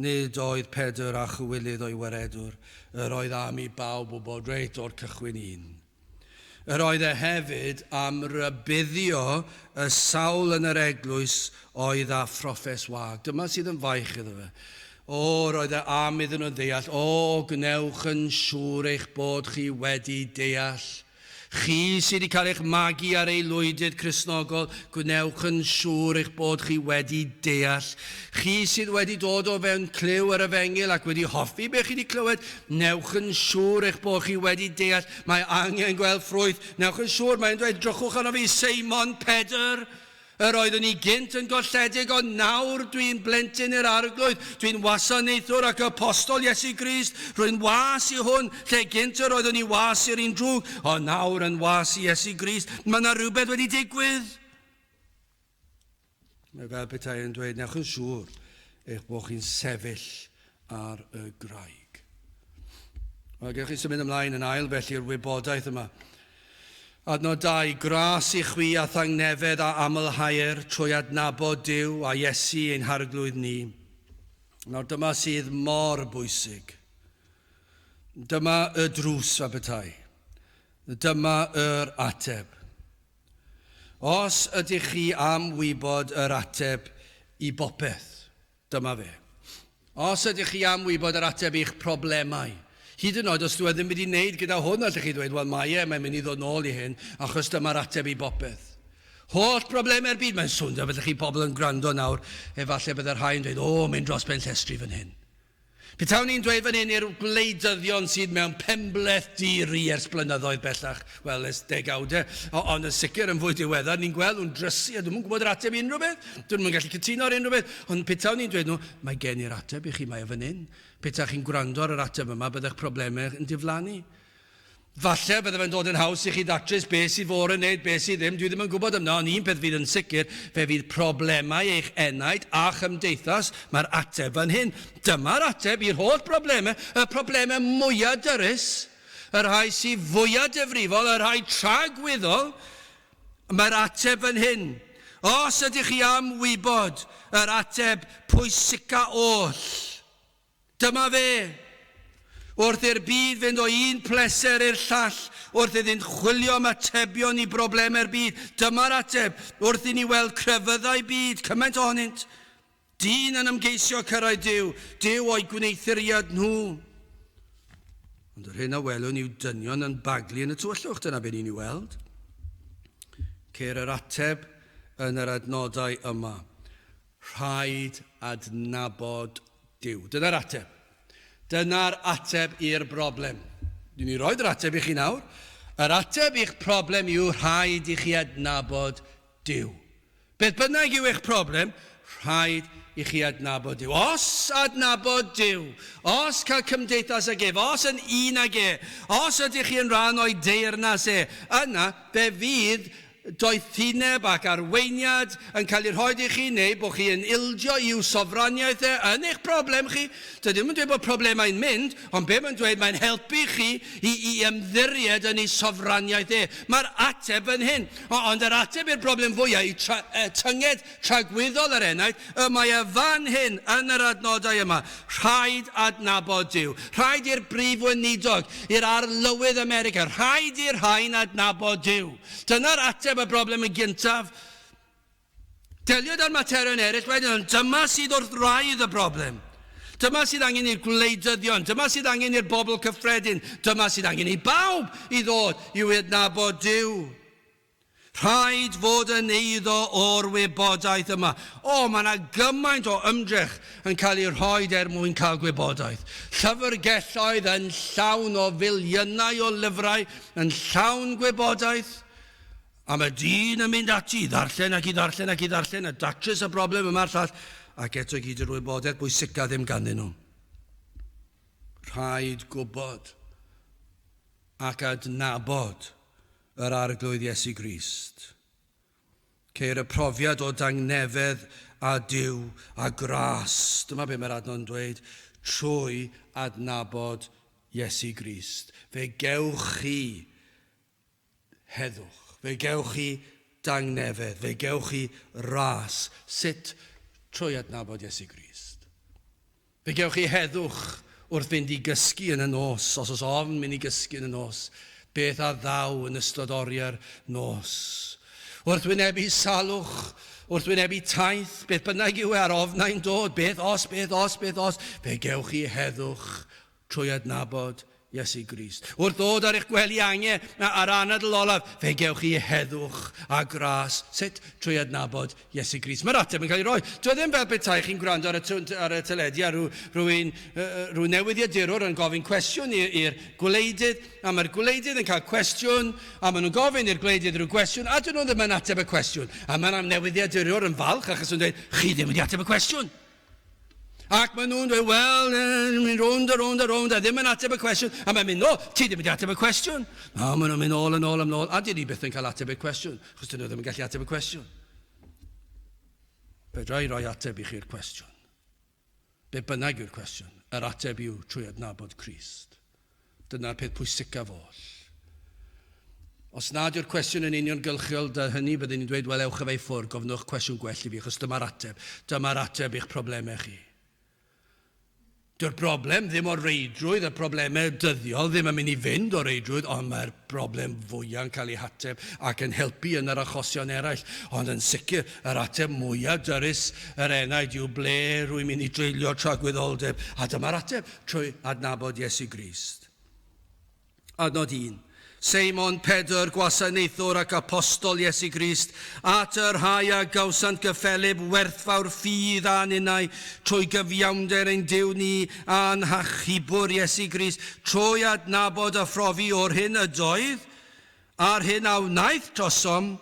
Nid oedd Pedr a chywilydd o'i waredwr. Yr oedd am i bawb wybod reit o'r cychwyn un. Yr oedd e hefyd am rybuddio y sawl yn yr eglwys oedd â phroffes wag. Dyma sydd yn faich iddo fe. O, roedd e am iddyn nhw ddeall, o, gwnewch yn siŵr eich bod chi wedi deall. Chi sydd wedi cael eich magu ar aelwydydd Cristnogol, gwnewch yn siŵr eich bod chi wedi deall. Chi sydd wedi dod o fewn clyw yr efengyl ac wedi hoffi be chi wedi clywed, newch yn siŵr eich bod chi wedi deall. Mae angen gweld ffrwyth. Newch yn siŵr, mae'n dweud, drychwch arno fi, Seimon Pedr. Yr oeddwn i gynt yn golledig, ond nawr dwi'n blentyn i'r Arglwydd. Dwi'n wasanaethwr ac apostol Iesu Grist. Rwy'n was i hwn, lle gynt yr oeddwn i was i'r un drwg, ond nawr yn was i Iesu Grist. Mae yna rhywbeth wedi digwydd. Mae fel petai yn dweud, newch yn siŵr eich bod chi'n sefyll ar y graig. Wel, gewch chi symud ymlaen yn ail felly'r wybodaeth yma. Adnod 2, Gras i chwi a thangnefedd a amlhaer trwy adnabod Duw a Iesu ein Harglwydd ni. Nawr dyma sydd mor bwysig. Dyma y drws a petai. Dyma yr ateb. Os ydych chi am wybod yr ateb i bopeth, Dyma fe. Os ydych chi am wybod yr ateb i'ch problemau, hyd yn oed os dyw e ddim wedi wneud gyda hwn, allech chi ddweud, wel mae e, mae'n mynd i ddod nôl i hyn, achos dyma'r ateb i bopeth. Holl broblemau'r byd, mae'n swnio fel chi pobl yn gwrando nawr, efallai byddai rhai yn dweud, o, mynd dros ben llestri fan hyn. Petawn i'n dweud fan hyn i'r gwleidyddion sydd mewn penbleth di-ri ers blynyddoedd bellach, wel, ers degawdau, ond yn sicr yn fwy diweddar, ni'n gweld nhw'n drysu a dwi'm yn gwybod yr ateb i unrhyw beth, dyn nhw'm yn gallu cytuno ar unrhyw beth, ond petawn i'n dweud nhw, mae gen i'r ateb i chi, mae e fan hyn. Petaech chi'n gwrando ar yr ateb yma, byddai'ch problemau yn diflannu. Falle bydde fe'n dod yn haws i chi ddatrys beth sydd fôr yn wneud, beth sydd ddim, dwi ddim yn gwybod am 'na, ond un peth fydd yn sicr, fe fydd problemau eich enaid a chymdeithas, mae'r ateb fan hyn. Dyma'r ateb i'r holl broblemau, y problemau mwya dyrys, y rhai sydd fwya difrifol, y rhai tragwyddol, mae'r ateb fan hyn. Os ydych chi am wybod yr ateb pwysica oll, dyma fe. Wrth i'r byd fynd o un pleser i'r llall, wrth iddynt chwilio am atebion i broblemau'r byd, dyma'r ateb, wrth i ni weld crefyddau byd, cymaint ohonynt, dyn yn ymgeisio cyrraedd Duw, Duw o'u gwneuthuriad nhw. Ond yr hyn a welwn yw dynion yn baglu yn y tywyllwch, dyna be ni'n ei weld. Ceir yr ateb yn yr adnodau yma. Rhaid adnabod Duw. Dyna'r ateb. Dyna'r ateb i'r broblem. Dwi'n ei roi'r ateb i chi nawr. Yr ateb i'ch problem yw rhaid i chi adnabod Duw. Beth bynnag yw eich problem, rhaid i chi adnabod Duw. Os adnabod Duw, os cael cymdeithas ag ef, os yn un ag e, os ydych chi yn rhan o'i deyrnas e, yna fe fydd doethineb ac arweiniad yn cael ei rhoi i chi neu bod chi yn ildio i'w sofraniaeth e yn eich problem chi. Dydy ddim yn dweud bod problemau'n mynd, ond be mae'n dweud, mae'n helpu chi i, i ymddiried yn ei sofraniaeth e. Mae'r ateb yn hyn. Ond yr ateb i'r broblem fwyaf, i tra, tynged tragwyddol yr enaid, y mae y fan hyn yn yr adnodau yma. Rhaid adnabod Duw. Rhaid i'r brif weinidog, i'r arlywydd America, rhaid i'r rhain adnabod Duw. Dyna'r ateb y broblem yn gyntaf. Delio â'r materion eraill wedyn, ond dyma sydd wrth wraidd y broblem. Dyma sydd angen i'r gwleidyddion, dyma sydd angen i'r bobl cyffredin, dyma sydd angen i bawb i ddod i'w adnabod Duw. Rhaid fod yn eiddo o'r wybodaeth yma. O, mae yna gymaint o ymdrech yn cael ei rhoi er mwyn cael gwybodaeth. Llyfrgelloedd yn llawn o filiynau o lyfrau, yn llawn gwybodaeth. A mae dyn yn mynd ati i ddarllen ac i ddarllen ac i ddarllen a datrys y broblem yma'r llall, ac eto i gyd yr wybodaeth bwysica ddim ganddyn nhw. Rhaid gwybod ac adnabod yr Arglwydd Iesu Grist. Ceir y profiad o dangnefedd a Duw a gras, dyma be mae'r adnod yn dweud, trwy adnabod Iesu Grist. Fe gewch chi heddwch, fe gewch chi dangnefedd, fe gewch chi ras. Sut? Trwy adnabod Iesu Grist. Fe gewch chi heddwch wrth fynd i gysgu yn y nos, os oes ofn mynd i gysgu yn y nos, beth a ddaw yn ystod oriau'r nos. Wrth wynebu salwch, wrth wynebu taith, beth bynnag yw e a'r ofnau'n dod, beth os, beth os, beth os, fe gewch chi heddwch trwy adnabod Iesu Grist. Wrth ddod ar eich gwely ange a'r anadl olaf, fe gewch chi heddwch a gras. Sut? Trwy adnabod Iesu Grist. Mae'r ateb yn cael ei roi. Dwi e ddim fel petai chi'n gwrando ar y, ar y teledu a rhyw, rhywun, rhyw newyddiadurwr yn gofyn cwestiwn i'r gwleidydd, a mae'r gwleidydd yn cael cwestiwn, a maen nhw'n gofyn i'r gwleidydd rhyw gwestiwn, a dyn nhw ddim yn ateb y cwestiwn. A mae'r newyddiadurwr yn falch achos nhw'n dweud, chi ddim wedi ateb y cwestiwn. Ac maen nhw'n dweud, wel, mynd rownd a rownd a rownd, a ddim yn ateb y cwestiwn. A mae'n mynd, no, ti ddim wedi ateb y cwestiwn. No, maen nhw'n mynd ôl yn ôl am ôl, a dyn ni byth yn cael ateb y cwestiwn, achos dyn nhw ddim yn gallu ateb y cwestiwn. Fedra i roi ateb i chi'r cwestiwn. Be bynnag yw'r cwestiwn, yr ateb yw trwy adnabod Crist. Dyna'r peth pwysicaf oll. Os nad yw'r cwestiwn yn uniongyrchol da hynny, byddwn ni'n dweud, wel, ewch â fe i ffwrdd, gofynnwch cwestiwn gwell i fi, achos dyma'r ateb. Dyma'r ateb i'ch problemau chi. Dyw'r broblem ddim o reidrwydd, y problemau dyddiol ddim yn mynd i fynd o reidrwydd, ond mae'r broblem fwyaf yn cael ei hateb ac yn helpu yn yr achosion eraill. Ond yn sicr, yr ateb mwyaf dyrys yr enaid yw ble rwy'n mynd i dreulio tragwyddoldeb. A dyma'r ateb, trwy adnabod Iesu Grist. Adnod 1. Seimon Pedr, gwasanaethwr ac apostol Iesu Grist, at y rhai a gawsant gyffelyb werthfawr ffydd a ninnau, trwy gyfiawnder ein Duw ni a'n hachubwr Iesu Grist, trwy adnabod a phrofi o'r hyn ydoedd, a'r hyn a wnaeth drosom,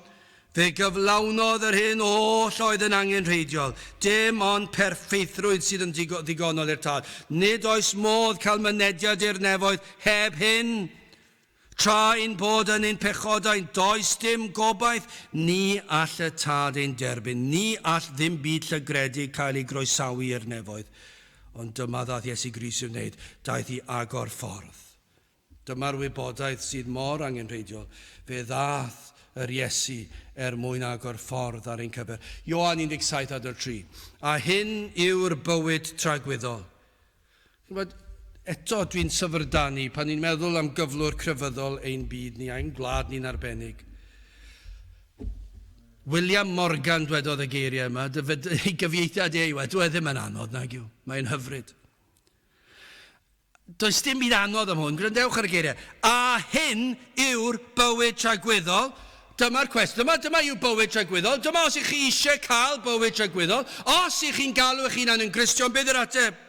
fe gyflawnodd yr hyn oll oedd yn angenrheidiol. Dim ond perffeithrwydd sydd yn ddigonol i'r Tad. Nid oes modd cael mynediad i'r nefoedd heb hyn. Tra ein bod yn ein pechodau, does dim gobaith, ni all y Tad ein derbyn. Ni all ddim byd llygredig cael ei groesawu i'r nefoedd. Ond dyma ddaeth Iesu Grist i'w wneud, daeth i agor ffordd. Dyma'r wybodaeth sydd mor angenrheidiol. Fe ddaeth yr Iesu er mwyn agor ffordd ar ein cyfer. Ioan 17 adnod 3. A hyn yw'r bywyd tragwyddol. Ch'mod, eto dwi'n syfrdanu pan ni'n meddwl am gyflwr crefyddol ein byd ni a'n gwlad ni'n arbennig. William Morgan dwedodd y geiriau yma, ei gyfieithiad e yw e, dyw e ddim yn anodd nag yw, mae'n hyfryd. Does dim byd anodd am hwn, gwrandewch ar y geiriau. A hyn yw'r bywyd tragwyddol. Dyma'r cwestiwn. Dyma, dyma yw bywyd tragwyddol. Dyma os ych chi eisiau cael bywyd tragwyddol. Os ych chi'n galw eich hunan yn Gristion, beth yw'r ateb?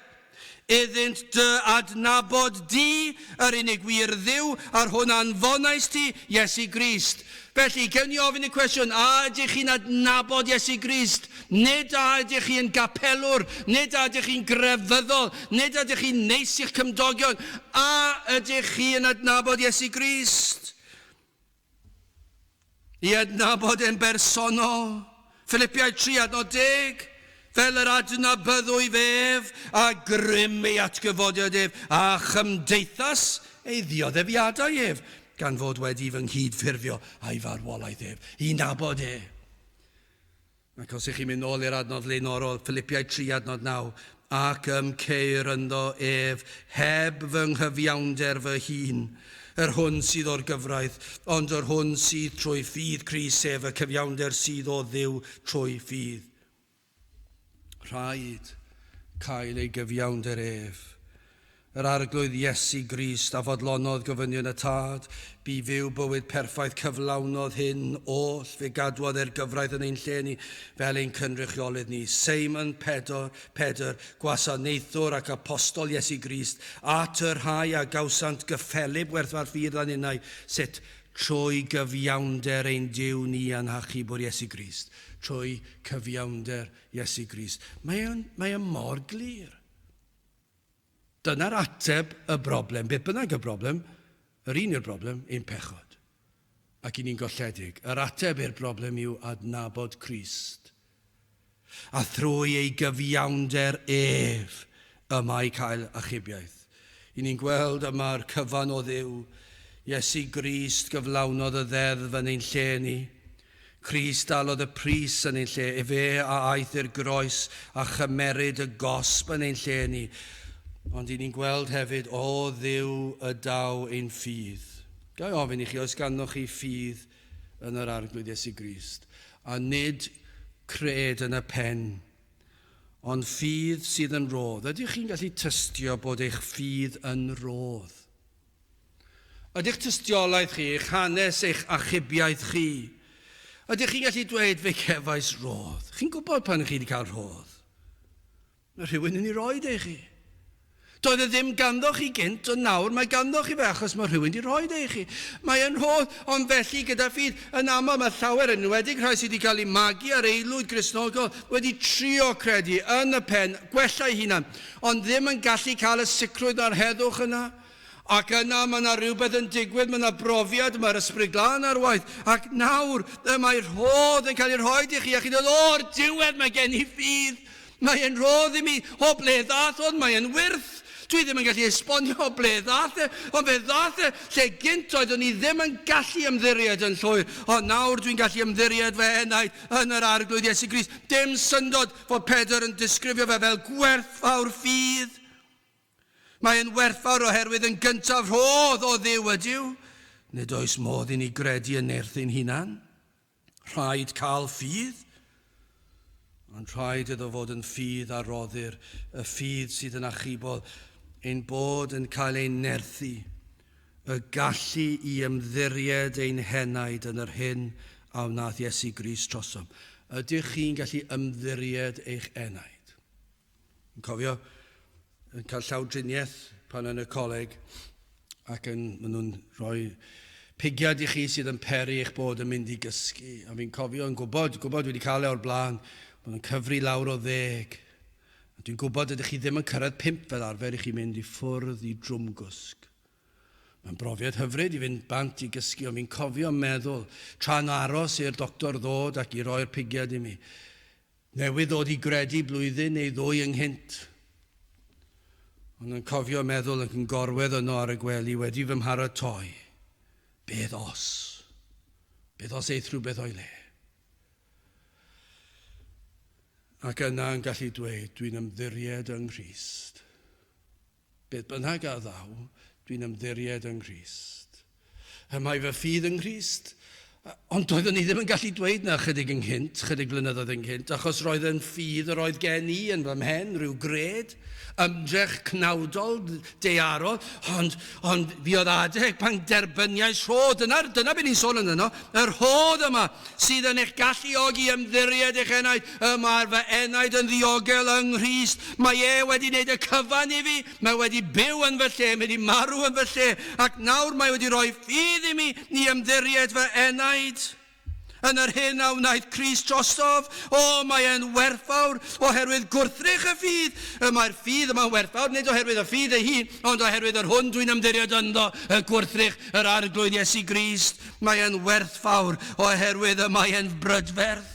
Iddynt dy adnabod di, yr unig wir Dduw, a'r hwn anfonais ti, Iesu Grist. Felly, gewn ni ofyn y cwestiwn, a ydych chi'n adnabod Iesu Grist? Nid a ydych chi yn gapelwr, nid a ydych chi'n grefyddol, nid a ydych chi'n neis i'ch cymdogion, a ydych chi yn adnabod Iesu Grist? I adnabod e'n bersonol. Philipiaid 3 adnod 10, Fel yr adnabyddwyf ef, a grym ei atgyfodiad ef, a chymdeithas ei ddioddefiadau ef, gan fod wedi fy nghyd-ffurfio a'i farwolaeth ef, i nabod e. Ac os ych chi'n mynd nôl i'r adnod flaenorol, Philipiaid 3 adnod 9, ac ym ceir ynddo ef heb fy nghyfiawnder fy hun, yr hwn sydd o'r gyfraith, ond yr hwn sydd trwy ffydd Crist, sef y cyfiawnder sydd o Dduw trwy ffydd. Rhaid cael ei gyfiawnder ef. Yr Arglwydd Iesu Grist a fodlonodd gofynion y Tad, bu fyw bywyd perffaith, cyflawnodd hyn oll, fe gadwodd e'r gyfraith yn ein lle ni, fel ein cynrychiolydd ni. Seimon Pedr, Pedr, gwasanaethwr ac apostol Iesu Grist, at y rhai a gawsant gyffelyb werthfawr ffydd a ninnau, sut? Trwy gyfiawnder ein Duw ni a'n Hachubwr Iesu Grist. Trwy cyfiawnder Iesu Grist. Mae o'n, mae o mor glir. Dyna'r ateb y broblem, beth bynnag y broblem, yr un yw'r broblem, ein pechod. Ac i ni'n golledig. Yr ateb i'r broblem yw adnabod Crist. A thrwy ei gyfiawnder ef y mae cael achubiaeth. I ni'n gweld yma'r cyfan o Dduw, Iesu Grist gyflawnodd y ddeddf yn ein lle ni. Crist dalodd y pris yn ein lle, efe a aeth i'r groes a chymeryd y gosb yn ein lle ni. Ond i ni'n gweld hefyd, o Dduw y daw ein ffydd. Ga i ofyn i chi, oes ganddoch chi ffydd yn yr Arglwydd Iesu Grist, a nid cred yn y pen, ond ffydd sydd yn rhodd? Ydych chi'n gallu tystio bod eich ffydd yn rhodd? Ydych tystiolaeth chi, eich hanes, eich achubiaeth chi? Ydych chi'n gallu dweud, fe cefais rodd? Chi'n gwybod pan chi wedi cael rhodd? Mae rhywun yn ei roed e i chi. Doedd e ddim ganddo chi gynt, ond nawr mae ganddo chi fe achos mae rhywun wedi rhoi e i chi. Mae e'n rhodd, ond felly gyda ffydd, yn aml mae llawer, yn enwedig rhai sydd wedi cael eu magu ar aelwyd Gristnogol, wedi trio credu yn y pen, gwella eu hunan, ond ddim yn gallu cael y sicrwydd na'r heddwch yna. Ac yna mae yna rhywbeth yn digwydd, mae yna brofiad, mae'r Ysbryd Glân ar waith. Ac nawr y mae rhodd yn cael ei rhoi i chi, a chi'n dweud, o'r diwedd mae gen i ffydd. Mae e'n rhodd i mi, o ble ddath hwn, mae e'n wyrth. Dwi ddim yn gallu esbonio o ble ddath e, ond fe ddath e lle gynt oeddwn i ddim yn gallu ymddiried yn llwyr, ond nawr dwi'n gallu ymddiried fy enaid yn yr Arglwydd Iesu Grist. Dim syndod fod Pedr yn disgrifio fe fel gwerthfawr ffydd. Mae yn werthfawr oherwydd yn gyntaf rhodd o Dduw ydyw. Nid oes modd i ni gredu yn nerth ein hunan. Rhaid cael ffydd. Ond rhaid iddo fod yn ffydd a roddir, y ffydd sydd yn achubol, ein bod yn cael ein nerthu, y gallu i ymddiried ein henaid yn yr hyn a wnaeth Iesu Grist trosom. Ydych chi'n gallu ymddiried eich enaid? Yn cofio yn cael llawdriniaeth pan yn y coleg ac yn, maen nhw'n rhoi pigiad i chi sydd yn peri eich bod yn mynd i gysgu. A fi'n cofio yn gwybod, gwybod wedi cael e o'r blaen, maen nhw'n cyfri lawr o ddeg. A dwi'n gwybod ydych chi ddim yn cyrraedd pump fel arfer i chi mynd i ffwrdd i drwmgwsg. Mae'n brofiad hyfryd i fynd bant i gysgu, ond fi'n cofio meddwl, tra'n aros i'r doctor ddod ac i roi'r pigiad i mi, Newydd ddod i gredu blwyddyn neu ddwy ynghynt. Ond yn cofio meddwl ac yn gorwedd yno ar y gwely wedi fy mharatoi. Beth os? Beth os eith rhywbeth o'i le? Ac yna yn gallu dweud, dwi'n ymddiried yng Nghrist. Beth bynnag a ddaw, dwi'n ymddiried yng Nghrist. Y mae fy ffydd yng Nghrist. Ond doeddwn i ddim yn gallu dweud 'na chydig ynghynt, chydig flynyddoedd ynghynt, achos roedd yn ffydd yr oedd gen i yn fy mhen, rhyw gred, ymdrech cnawdol, daearol, ond, ond fi oedd adeg pan derbyniais rhodd, dyna, dyna beth ni'n sôn amdano, y rhodd yma sydd yn eich galluogi i ymddiried eich enaid, y mae'r fy enaid yn ddiogel yng Nghrist, mae e wedi wneud y cyfan i fi, Mae wedi byw yn fy lle, mae wedi marw yn fy lle, ac nawr mae wedi rhoi ffydd i mi i ymddiried fy enaid yn yr hyn a wnaeth Crist drosof. O, mae e'n werthfawr oherwydd gwrthrych y ffydd. Y mae'r ffydd yma'n werthfawr, nid oherwydd y ffydd ei hun, ond oherwydd yr hwn dwi'n ymddiried ynddo, y gwrthrych, yr Arglwydd Iesu Grist. Mae e'n werthfawr oherwydd y mae e'n brydferth.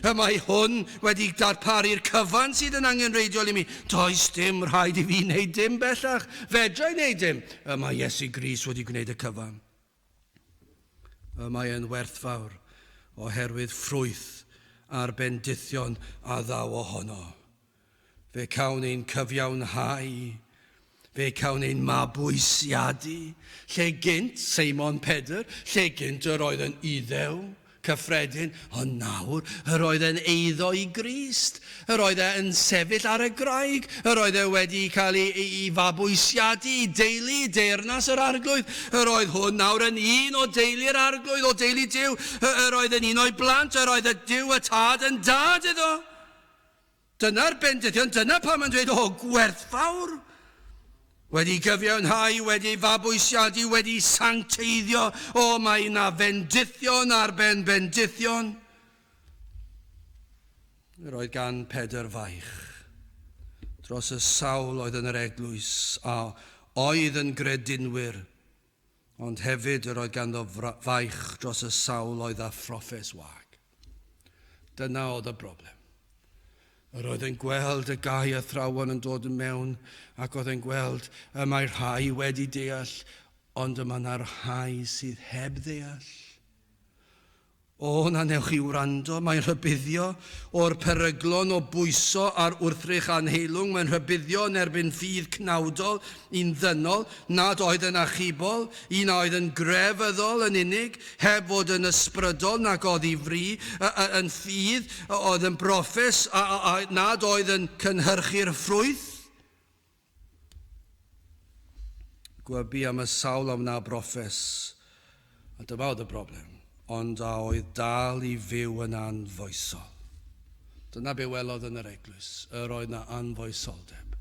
Y mae hwn wedi darparu'r cyfan sydd yn angenrheidiol i mi. Does dim rhaid i fi wneud dim bellach. Fedra i wneud dim. Y mae Iesu Grist wedi gwneud y cyfan. Y mae e'n werthfawr oherwydd ffrwyth a'r bendithion a ddaw ohono. Fe cawn ein cyfiawnhau. Fe cawn ein mabwysiadu. Lle gynt, Seimon Pedr, lle gynt yr oedd yn Iddew cyffredin, ond nawr yr oedd e'n eiddo i Grist. Yr oedd e yn sefyll ar y graig. Yr oedd e wedi cael ei, ei, ei fabwysiadu i deulu, i deyrnas yr Arglwydd. Yr oedd hwn nawr yn un o deulu'r Arglwydd, o deulu Duw. Yr oedd yn un o'i blant. Yr oedd y Duw y Tad yn dad iddo. Dyna'r bendithion, dyna pam mae'n dweud, o, gwerthfawr! Wedi gyfiawnhau, wedi fabwysiadu, wedi sancteiddio, o, mae yna fendithion ar ben bendithion. Yr oedd gan Pedr faich dros y sawl oedd yn yr eglwys a oedd yn gredinwyr, ond hefyd yr oedd ganddo faich dros y sawl oedd â phroffes wag. Dyna oedd y broblem. Yr oedd e'n gweld y gau athrawon yn dod yn mewn ac oedd e'n gweld y mae rhai wedi deall, ond y mae yna rhai sydd heb ddeall. O, na newch chi wrando, mae'n rhybuddio o'r peryglon o bwyso ar wrthrych anheilwng, mae'n rhybuddio yn erbyn ffydd cnawdol, un ddynol, nad oedd yn achubol, un a oedd yn grefyddol yn unig, heb fod yn ysbrydol nac oddi fri, yn ffydd, oedd yn broffes a, a, a nad oedd yn cynhyrchu'r ffrwyth. Gwybu am y sawl a wna broffes, a dyma oedd y broblem, ond a oedd dal i fyw yn anfoesol. Dyna be welodd yn yr eglwys, yr oedd na anfoesoldeb.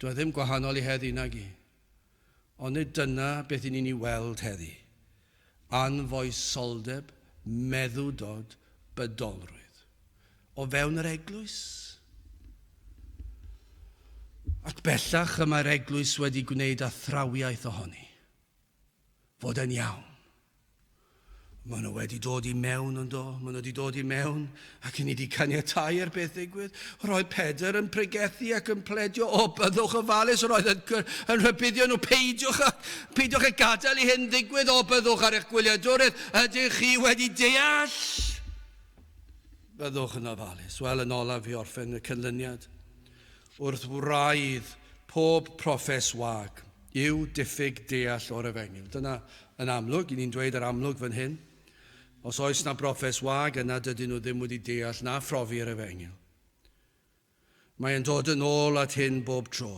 Dwi e ddim gwahanol i heddi nag i. Ond nid dyna beth i ni'n ei weld heddi. Anfoesoldeb, meddwdod, bydolrwydd. O fewn yr eglwys. Ac bellach y mae'r eglwys wedi gwneud athrawiaeth ohoni. Fod yn iawn. Maen nhw wedi dod i mewn yn do, maen nhw wedi dod i mewn ac i ni wedi caniatáu i'r beth ddigwydd. Roedd Pedr yn pregethu ac yn pledio, o byddwch ofalus, roedd yn, yn rhybuddio nhw, peidiwch a, peidiwch a gadael i hyn ddigwydd, o byddwch ar eich gwyliadwraeth, ydych chi wedi deall? Byddwch yn ofalus. Wel, yn olaf i orffen y canlyniad. Wrth wraidd pob proffes wag yw diffyg deall o'r efengyl. Dyna yn amlwg, i ni'n dweud yr amlwg fan hyn. Os oes na broffes wag, yna dydyn nhw ddim wedi deall na phrofi'r efengyl. Mae'n dod yn ôl at hyn bob tro.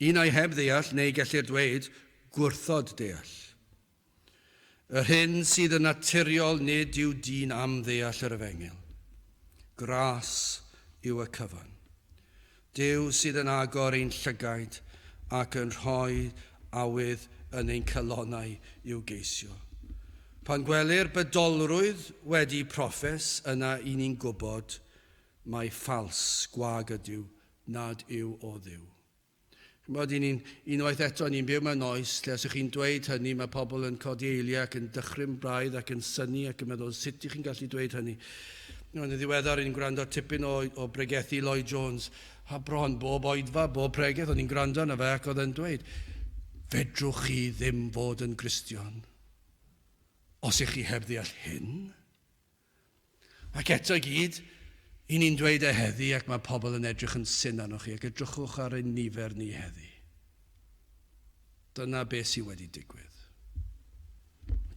Un ai heb ddeall, neu gellir dweud, gwrthod deall. Yr hyn sydd yn naturiol nid yw dyn am ddeall yr efengyl. Gras yw y cyfan. Duw sydd yn agor ein llygaid ac yn rhoi awydd yn ein calonnau i'w geisio. Pan gwelir bydolrwydd wedi proffes, yna i ni'n gwybod mai ffals gwag ydyw, nad yw o Dduw. Chimod, i ni'n, unwaith eto, ni'n byw mewn oes lle os ych chi'n dweud hynny, mae pobl yn codi eiliau ac yn dychryn braidd ac yn synnu ac yn meddwl, sut ych chi'n gallu dweud hynny? Yn ddiweddar, ni'n gwrando tipyn o, o bregethu Lloyd Jones, a bron bob oedfa, bob pregeth, o'n i'n gwrando arno fe ac oedd e'n dweud, fedrwch chi ddim fod yn Gristion. Os ych chi heb ddeall hyn, ac eto i gyd, i ni'n dweud e heddi ac mae pobl yn edrych yn syn arnoch chi ac edrychwch ar ein nifer ni heddi. Dyna beth sydd wedi digwydd.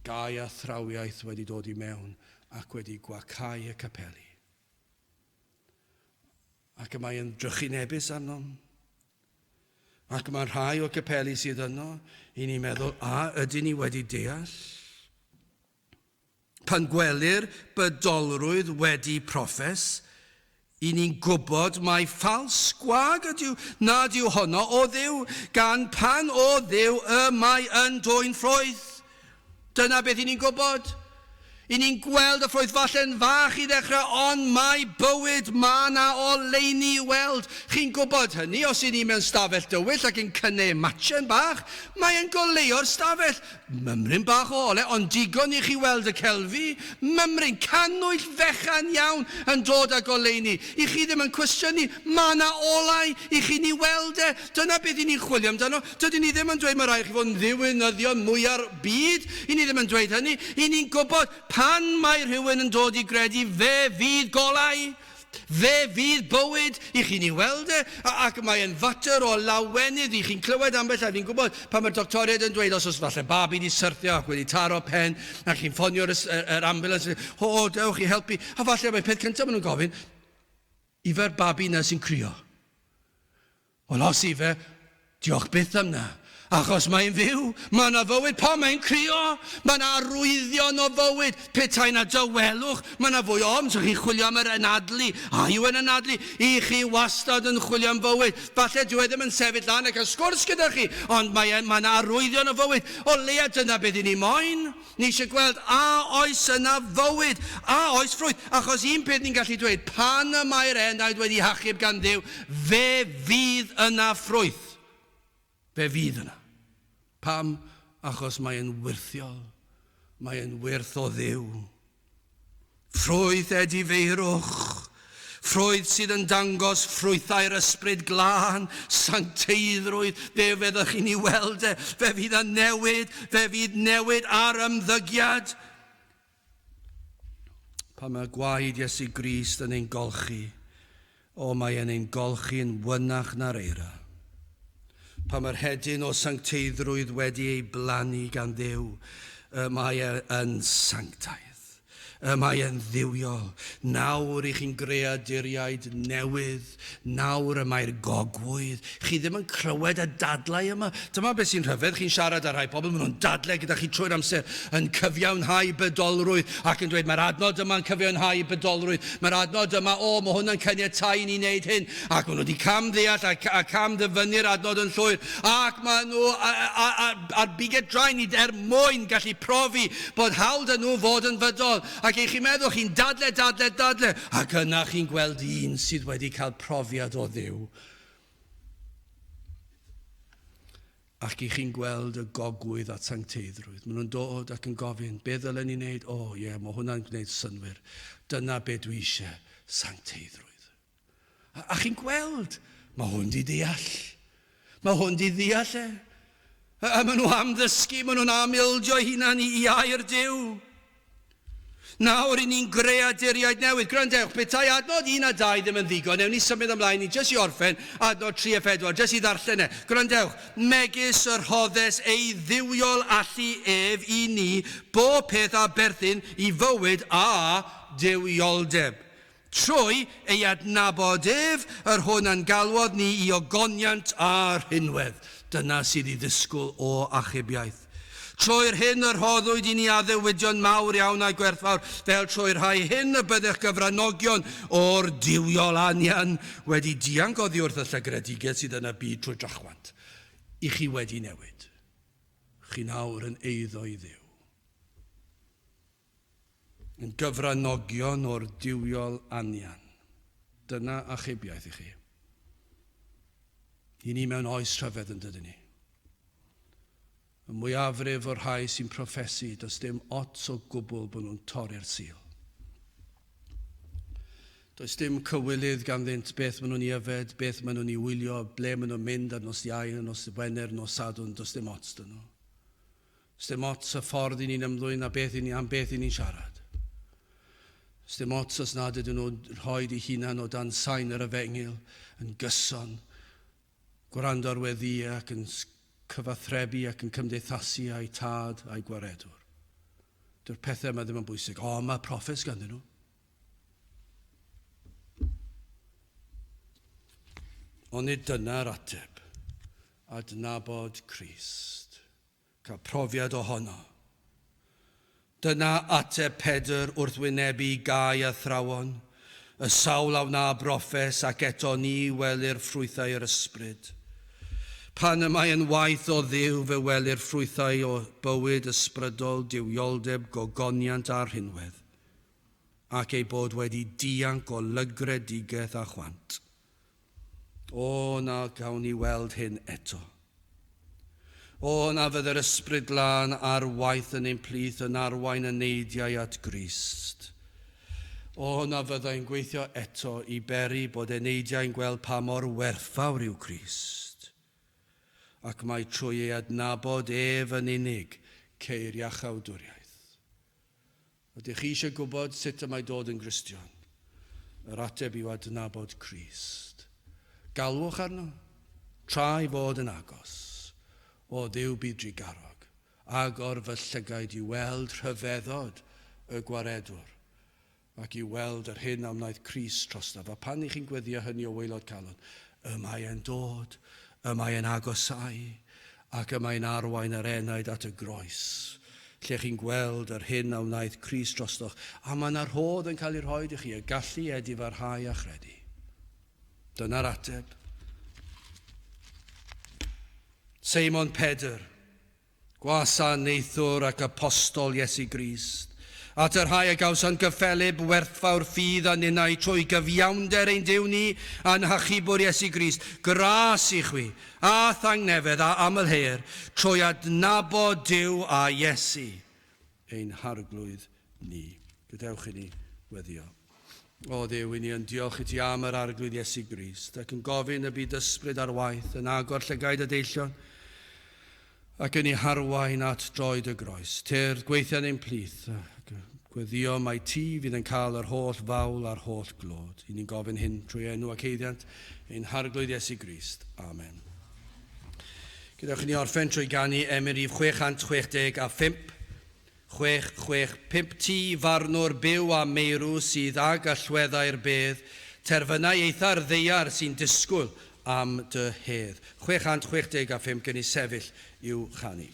Gau athrawiaeth wedi dod i mewn ac wedi gwacau y capeli. Ac y mae yn drychinebus arnom. Ac mae rhai o'r capeli sydd yno, i ni'n meddwl, a ydyn ni wedi deall? Pan gwelir bydolrwydd wedi proffes, i ni'n gwybod mai ffals gwag ydyw, nad yw honno o Dduw, gan pan o Dduw y mae yn dwyn ffrwyth. Dyna beth i ni'n gwybod. I ni'n gweld y ffrwyth falle'n fach i ddechrau, ond mae bywyd, mae 'na oleuni i'w weld. Chi'n gwybod hynny, os i ni mewn stafell dywyll ac yn cynneu matchen bach, mae e'n goleuo'r stafell. Mymryn bach o ole, ond digon i chi weld y celfi. Mymryn, cannwyll fechan iawn yn dod â goleuni. I chi ddim yn cwestiynu, mae 'na olau i chi'n ei weld e. Dyna beth i ni'n chwilio amdano. Dydyn ni ddim yn dweud mae rhaid chi fod yn ddiwinyddion mwya'r byd. I ni ddim yn dweud hynny. I ni'n gwybod pan mae rhywun yn dod i gredu fe fydd golau. Fe fydd bywyd i chi'n ei weld e, ac mae e'n fater o lawenydd i chi'n clywed ambell a fi'n gwybod pan mae'r doctoriaid yn dweud os oes falle babi wedi syrthio ac wedi taro pen a chi'n ffonio'r yr ambulance, o, o, dewch i helpu. A falle mae'r peth cyntaf maen nhw'n gofyn, ife'r babi na sy'n crio? Wel, os ife, diolch byth am 'na. Achos mae'n fyw, mae 'na fywyd, pan mae'n crio, mae 'na arwyddion o fywyd, petai 'na dawelwch, mae 'na fwy o ofn, so chi'n chwilio am yr anadlu, a yw e'n anadlu? I chi wastad yn chwilio am fywyd, falle dyw e ddim yn sefyll lan a cael sgwrs gyda chi, ond mae e, mae 'na arwyddion o fywyd, o leia dyna beth i ni moyn. Ni eisiau gweld a oes yna fywyd, a oes ffrwyth, achos un peth ni'n gallu dweud, pan y mae'r enaid wedi hachub gan Dduw, fe fydd yna ffrwyth. Fe fydd yna. Pam? Achos mae'n wyrthiol. Mae'n wyrth o Dduw. Ffrwyth edifeirwch. Ffrwyth sydd yn dangos ffrwythau'r ysbryd glân, sancteiddrwydd, fe fyddwch chi'n ei weld e, fe fydd yn newid, fe fydd newid ar ymddygiad. Pan mae gwaed Iesu Grist yn ein golchi, o mae e'n ein golchi'n wynach na'r eira. Pan mae'r hedyn o sancteiddrwydd wedi ei blannu gan Dduw, y mae e yn sanctaidd. Y mae e'n dduwiol. Nawr i chi'n greaduriaid newydd. Nawr y mae'r gogwydd. Chi ddim yn clywed y dadlau yma. Dyma beth sy'n rhyfedd. Chi'n siarad â rhai pobl, maen nhw'n dadlau gyda chi trwy'r amser, yn cyfiawnhau bydolrwydd ac yn dweud mae'r adnod yma'n cyfiawnhau bydolrwydd. Mae'r adnod yma, o, mae hwn yn caniatáu i ni wneud hyn. Ac maen nhw wedi cam ddeall a, a cam ddyfynnu'r adnod yn llwyr. Ac maen nhw ar bigau drain i er mwyn gallu profi bod hawl 'da nhw fod yn fydol. Ac i chi'n meddwl, chi'n dadle, dadle, dadle, ac yna chi'n gweld un sydd wedi cael profiad o Dduw. Ac i chi'n gweld y gogwydd at sancteiddrwydd. Maen nhw'n dod ac yn gofyn, be ddylen ni wneud? O, oh, ie, yeah, mae hwnna'n gwneud synnwyr. Dyna be dwi eisiau, sancteiddrwydd. A, a chi'n gweld, mae hwn di deall. Mae hwn di ddeall e. A, a maen nhw am ddysgu, maen nhw'n am ildio hunan i, i air Duw. Nawr i ni'n greaduriaid newydd. Gwrandewch, petai adnod 1 a 2 ddim yn ddigon, newn ni symud ymlaen i jyst i orffen adnod 3 a 4, jyst i ddarllen e. Gwrandewch, megis y rhoddes ei dduwiol allu ef i ni bob peth a berthyn i fywyd a duwioldeb. Trwy ei adnabod ef, yr hwn a'n galwodd ni i ogoniant a rhinwedd. Dyna sydd i ddisgwyl o achubiaeth. Trwy'r hyn y rhoddwyd i ni addewidion mawr iawn a gwerthfawr, fel trwy'r rhai hyn y byddech gyfranogion o'r duwiol anian wedi dianc oddi wrth y llygredigaeth sydd yn y byd trwy drachwant. I chi wedi newid. Chi nawr yn eiddo i Dduw. Yn gyfranogion o'r duwiol anian. Dyna achubiaeth i chi. I ni mewn oes rhyfedd yn dydyn ni. Y mwyafrif o'r rhai sy'n proffesu, does dim ots o gwbl bod nhw'n torri'r Sul. Does dim cywilydd ganddynt beth maen nhw'n ei yfed, beth maen nhw'n ei wylio, ble maen nhw'n mynd ar nos Iau, nos Wener, nos Sadwrn, does dim ots dyn nhw. Sdim ots y ffordd i ni'n ymddwyn a beth i ni, am beth i ni'n siarad. Sdim ots os nad ydyn nhw'n rhoi eu hunan o dan sain yr efengyl yn gyson, gwrando ar weddïau ac yn cyfathrebu ac yn cymdeithasu â'i tad a'i gwaredwr. Dyw'r pethau yma ddim yn bwysig. O, mae proffes ganddyn nhw. Ond nid dyna'r ateb. Adnabod Crist. Cael profiad ohono. Dyna ateb Pedr wrth wynebu gau athrawon, y sawl a wna broffes ac eto ni welir ffrwythau yr ysbryd. Pan y mae yn waith o Dduw fe welir ffrwythau o bywyd ysbrydol, duwioldeb, gogoniant a rhinwedd, ac ei bod wedi dianc o lygredigaeth a chwant. O, na gawn ni weld hyn eto. O, na fydd yr ysbryd glân ar waith yn ein plith yn arwain y neidiau at Grist. O, na fyddai'n gweithio eto i beri bod eneidiau'n gweld pa mor werthfawr yw Crist. Ac mae trwy ei adnabod ef yn unig ceir iachawdwriaeth. Ydych chi eisiau gwybod sut y mae dod yn Gristion? Yr ateb yw adnabod Crist. Galwch arno, tra ei fod yn agos. O Dduw bydd drugarog, agor fy llygaid i weld rhyfeddod y gwaredwr, ac i weld yr hyn a wnaeth Crist trostaf. A pan i chi'n gweddio hynny o waelod calon, y mae e'n dod, y mae e'n agosau, ac y mae'n arwain yr enaid at y groes, lle chi'n gweld yr hyn a wnaeth Crist drostoch, a mae yna rhodd yn cael ei rhoi i chi, y gallu edifarhau a chredu. Dyna'r ateb. Seimon Pedr, gwasanaethwr ac apostol Iesu Grist, at y rhai a gawsant gyffelyb werthfawr ffydd a ninnau trwy gyfiawnder ein Duw ni a'n hachubwr Iesu Grist, gras i chwi, a thangnefedd a amlheir, trwy adnabod Duw a Iesu, ein harglwydd ni. Gadewch i ni weddio. O Dduw, i ni yn diolch i ti am yr arglwydd Iesu Grist, ac yn gofyn y byd ysbryd ar waith, yn agor llygaid y deillion, ac yn ei harwain at droed y groes. Tyrd, gweithian ein plith, ac gweddio mai ti fydd yn cael yr holl fawl a'r holl glod. I ni'n gofyn hyn trwy enw ac eiddiant ein harglwydd Iesu Grist. Amen. Gadewch i ni orffen trwy ganu emyn rhif 665. 6, 6, 5 Ti farnwr byw a meirw sydd ag allweddau'r bedd, terfynau eitha'r ddaear sy'n disgwyl am dy hedd. 665 gen i sefyll i'w chanu.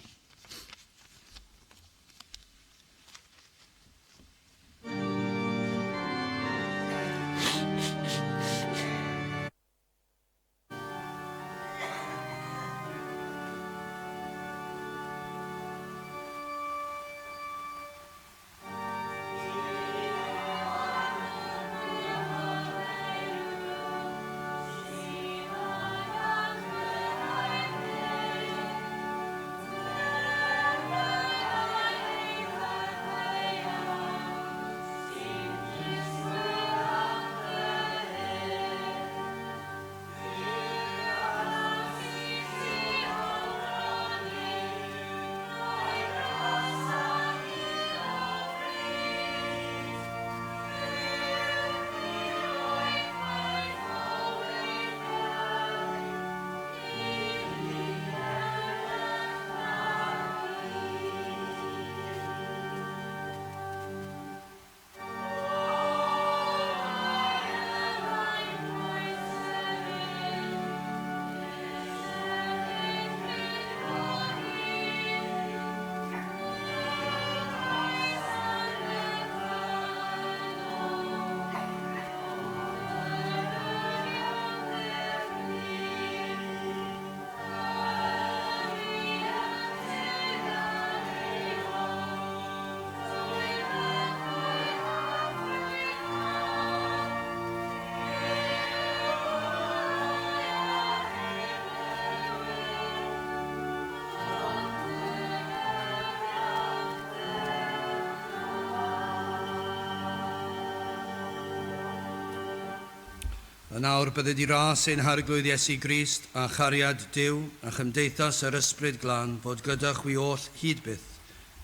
Yn awr bydded i ras ein harglwydd Iesu Grist a chariad Duw a chymdeithas yr Ysbryd Glân fod gyda chwi oll hyd byth.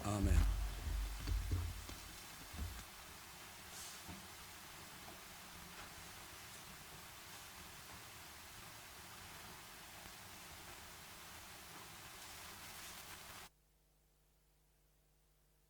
Amen.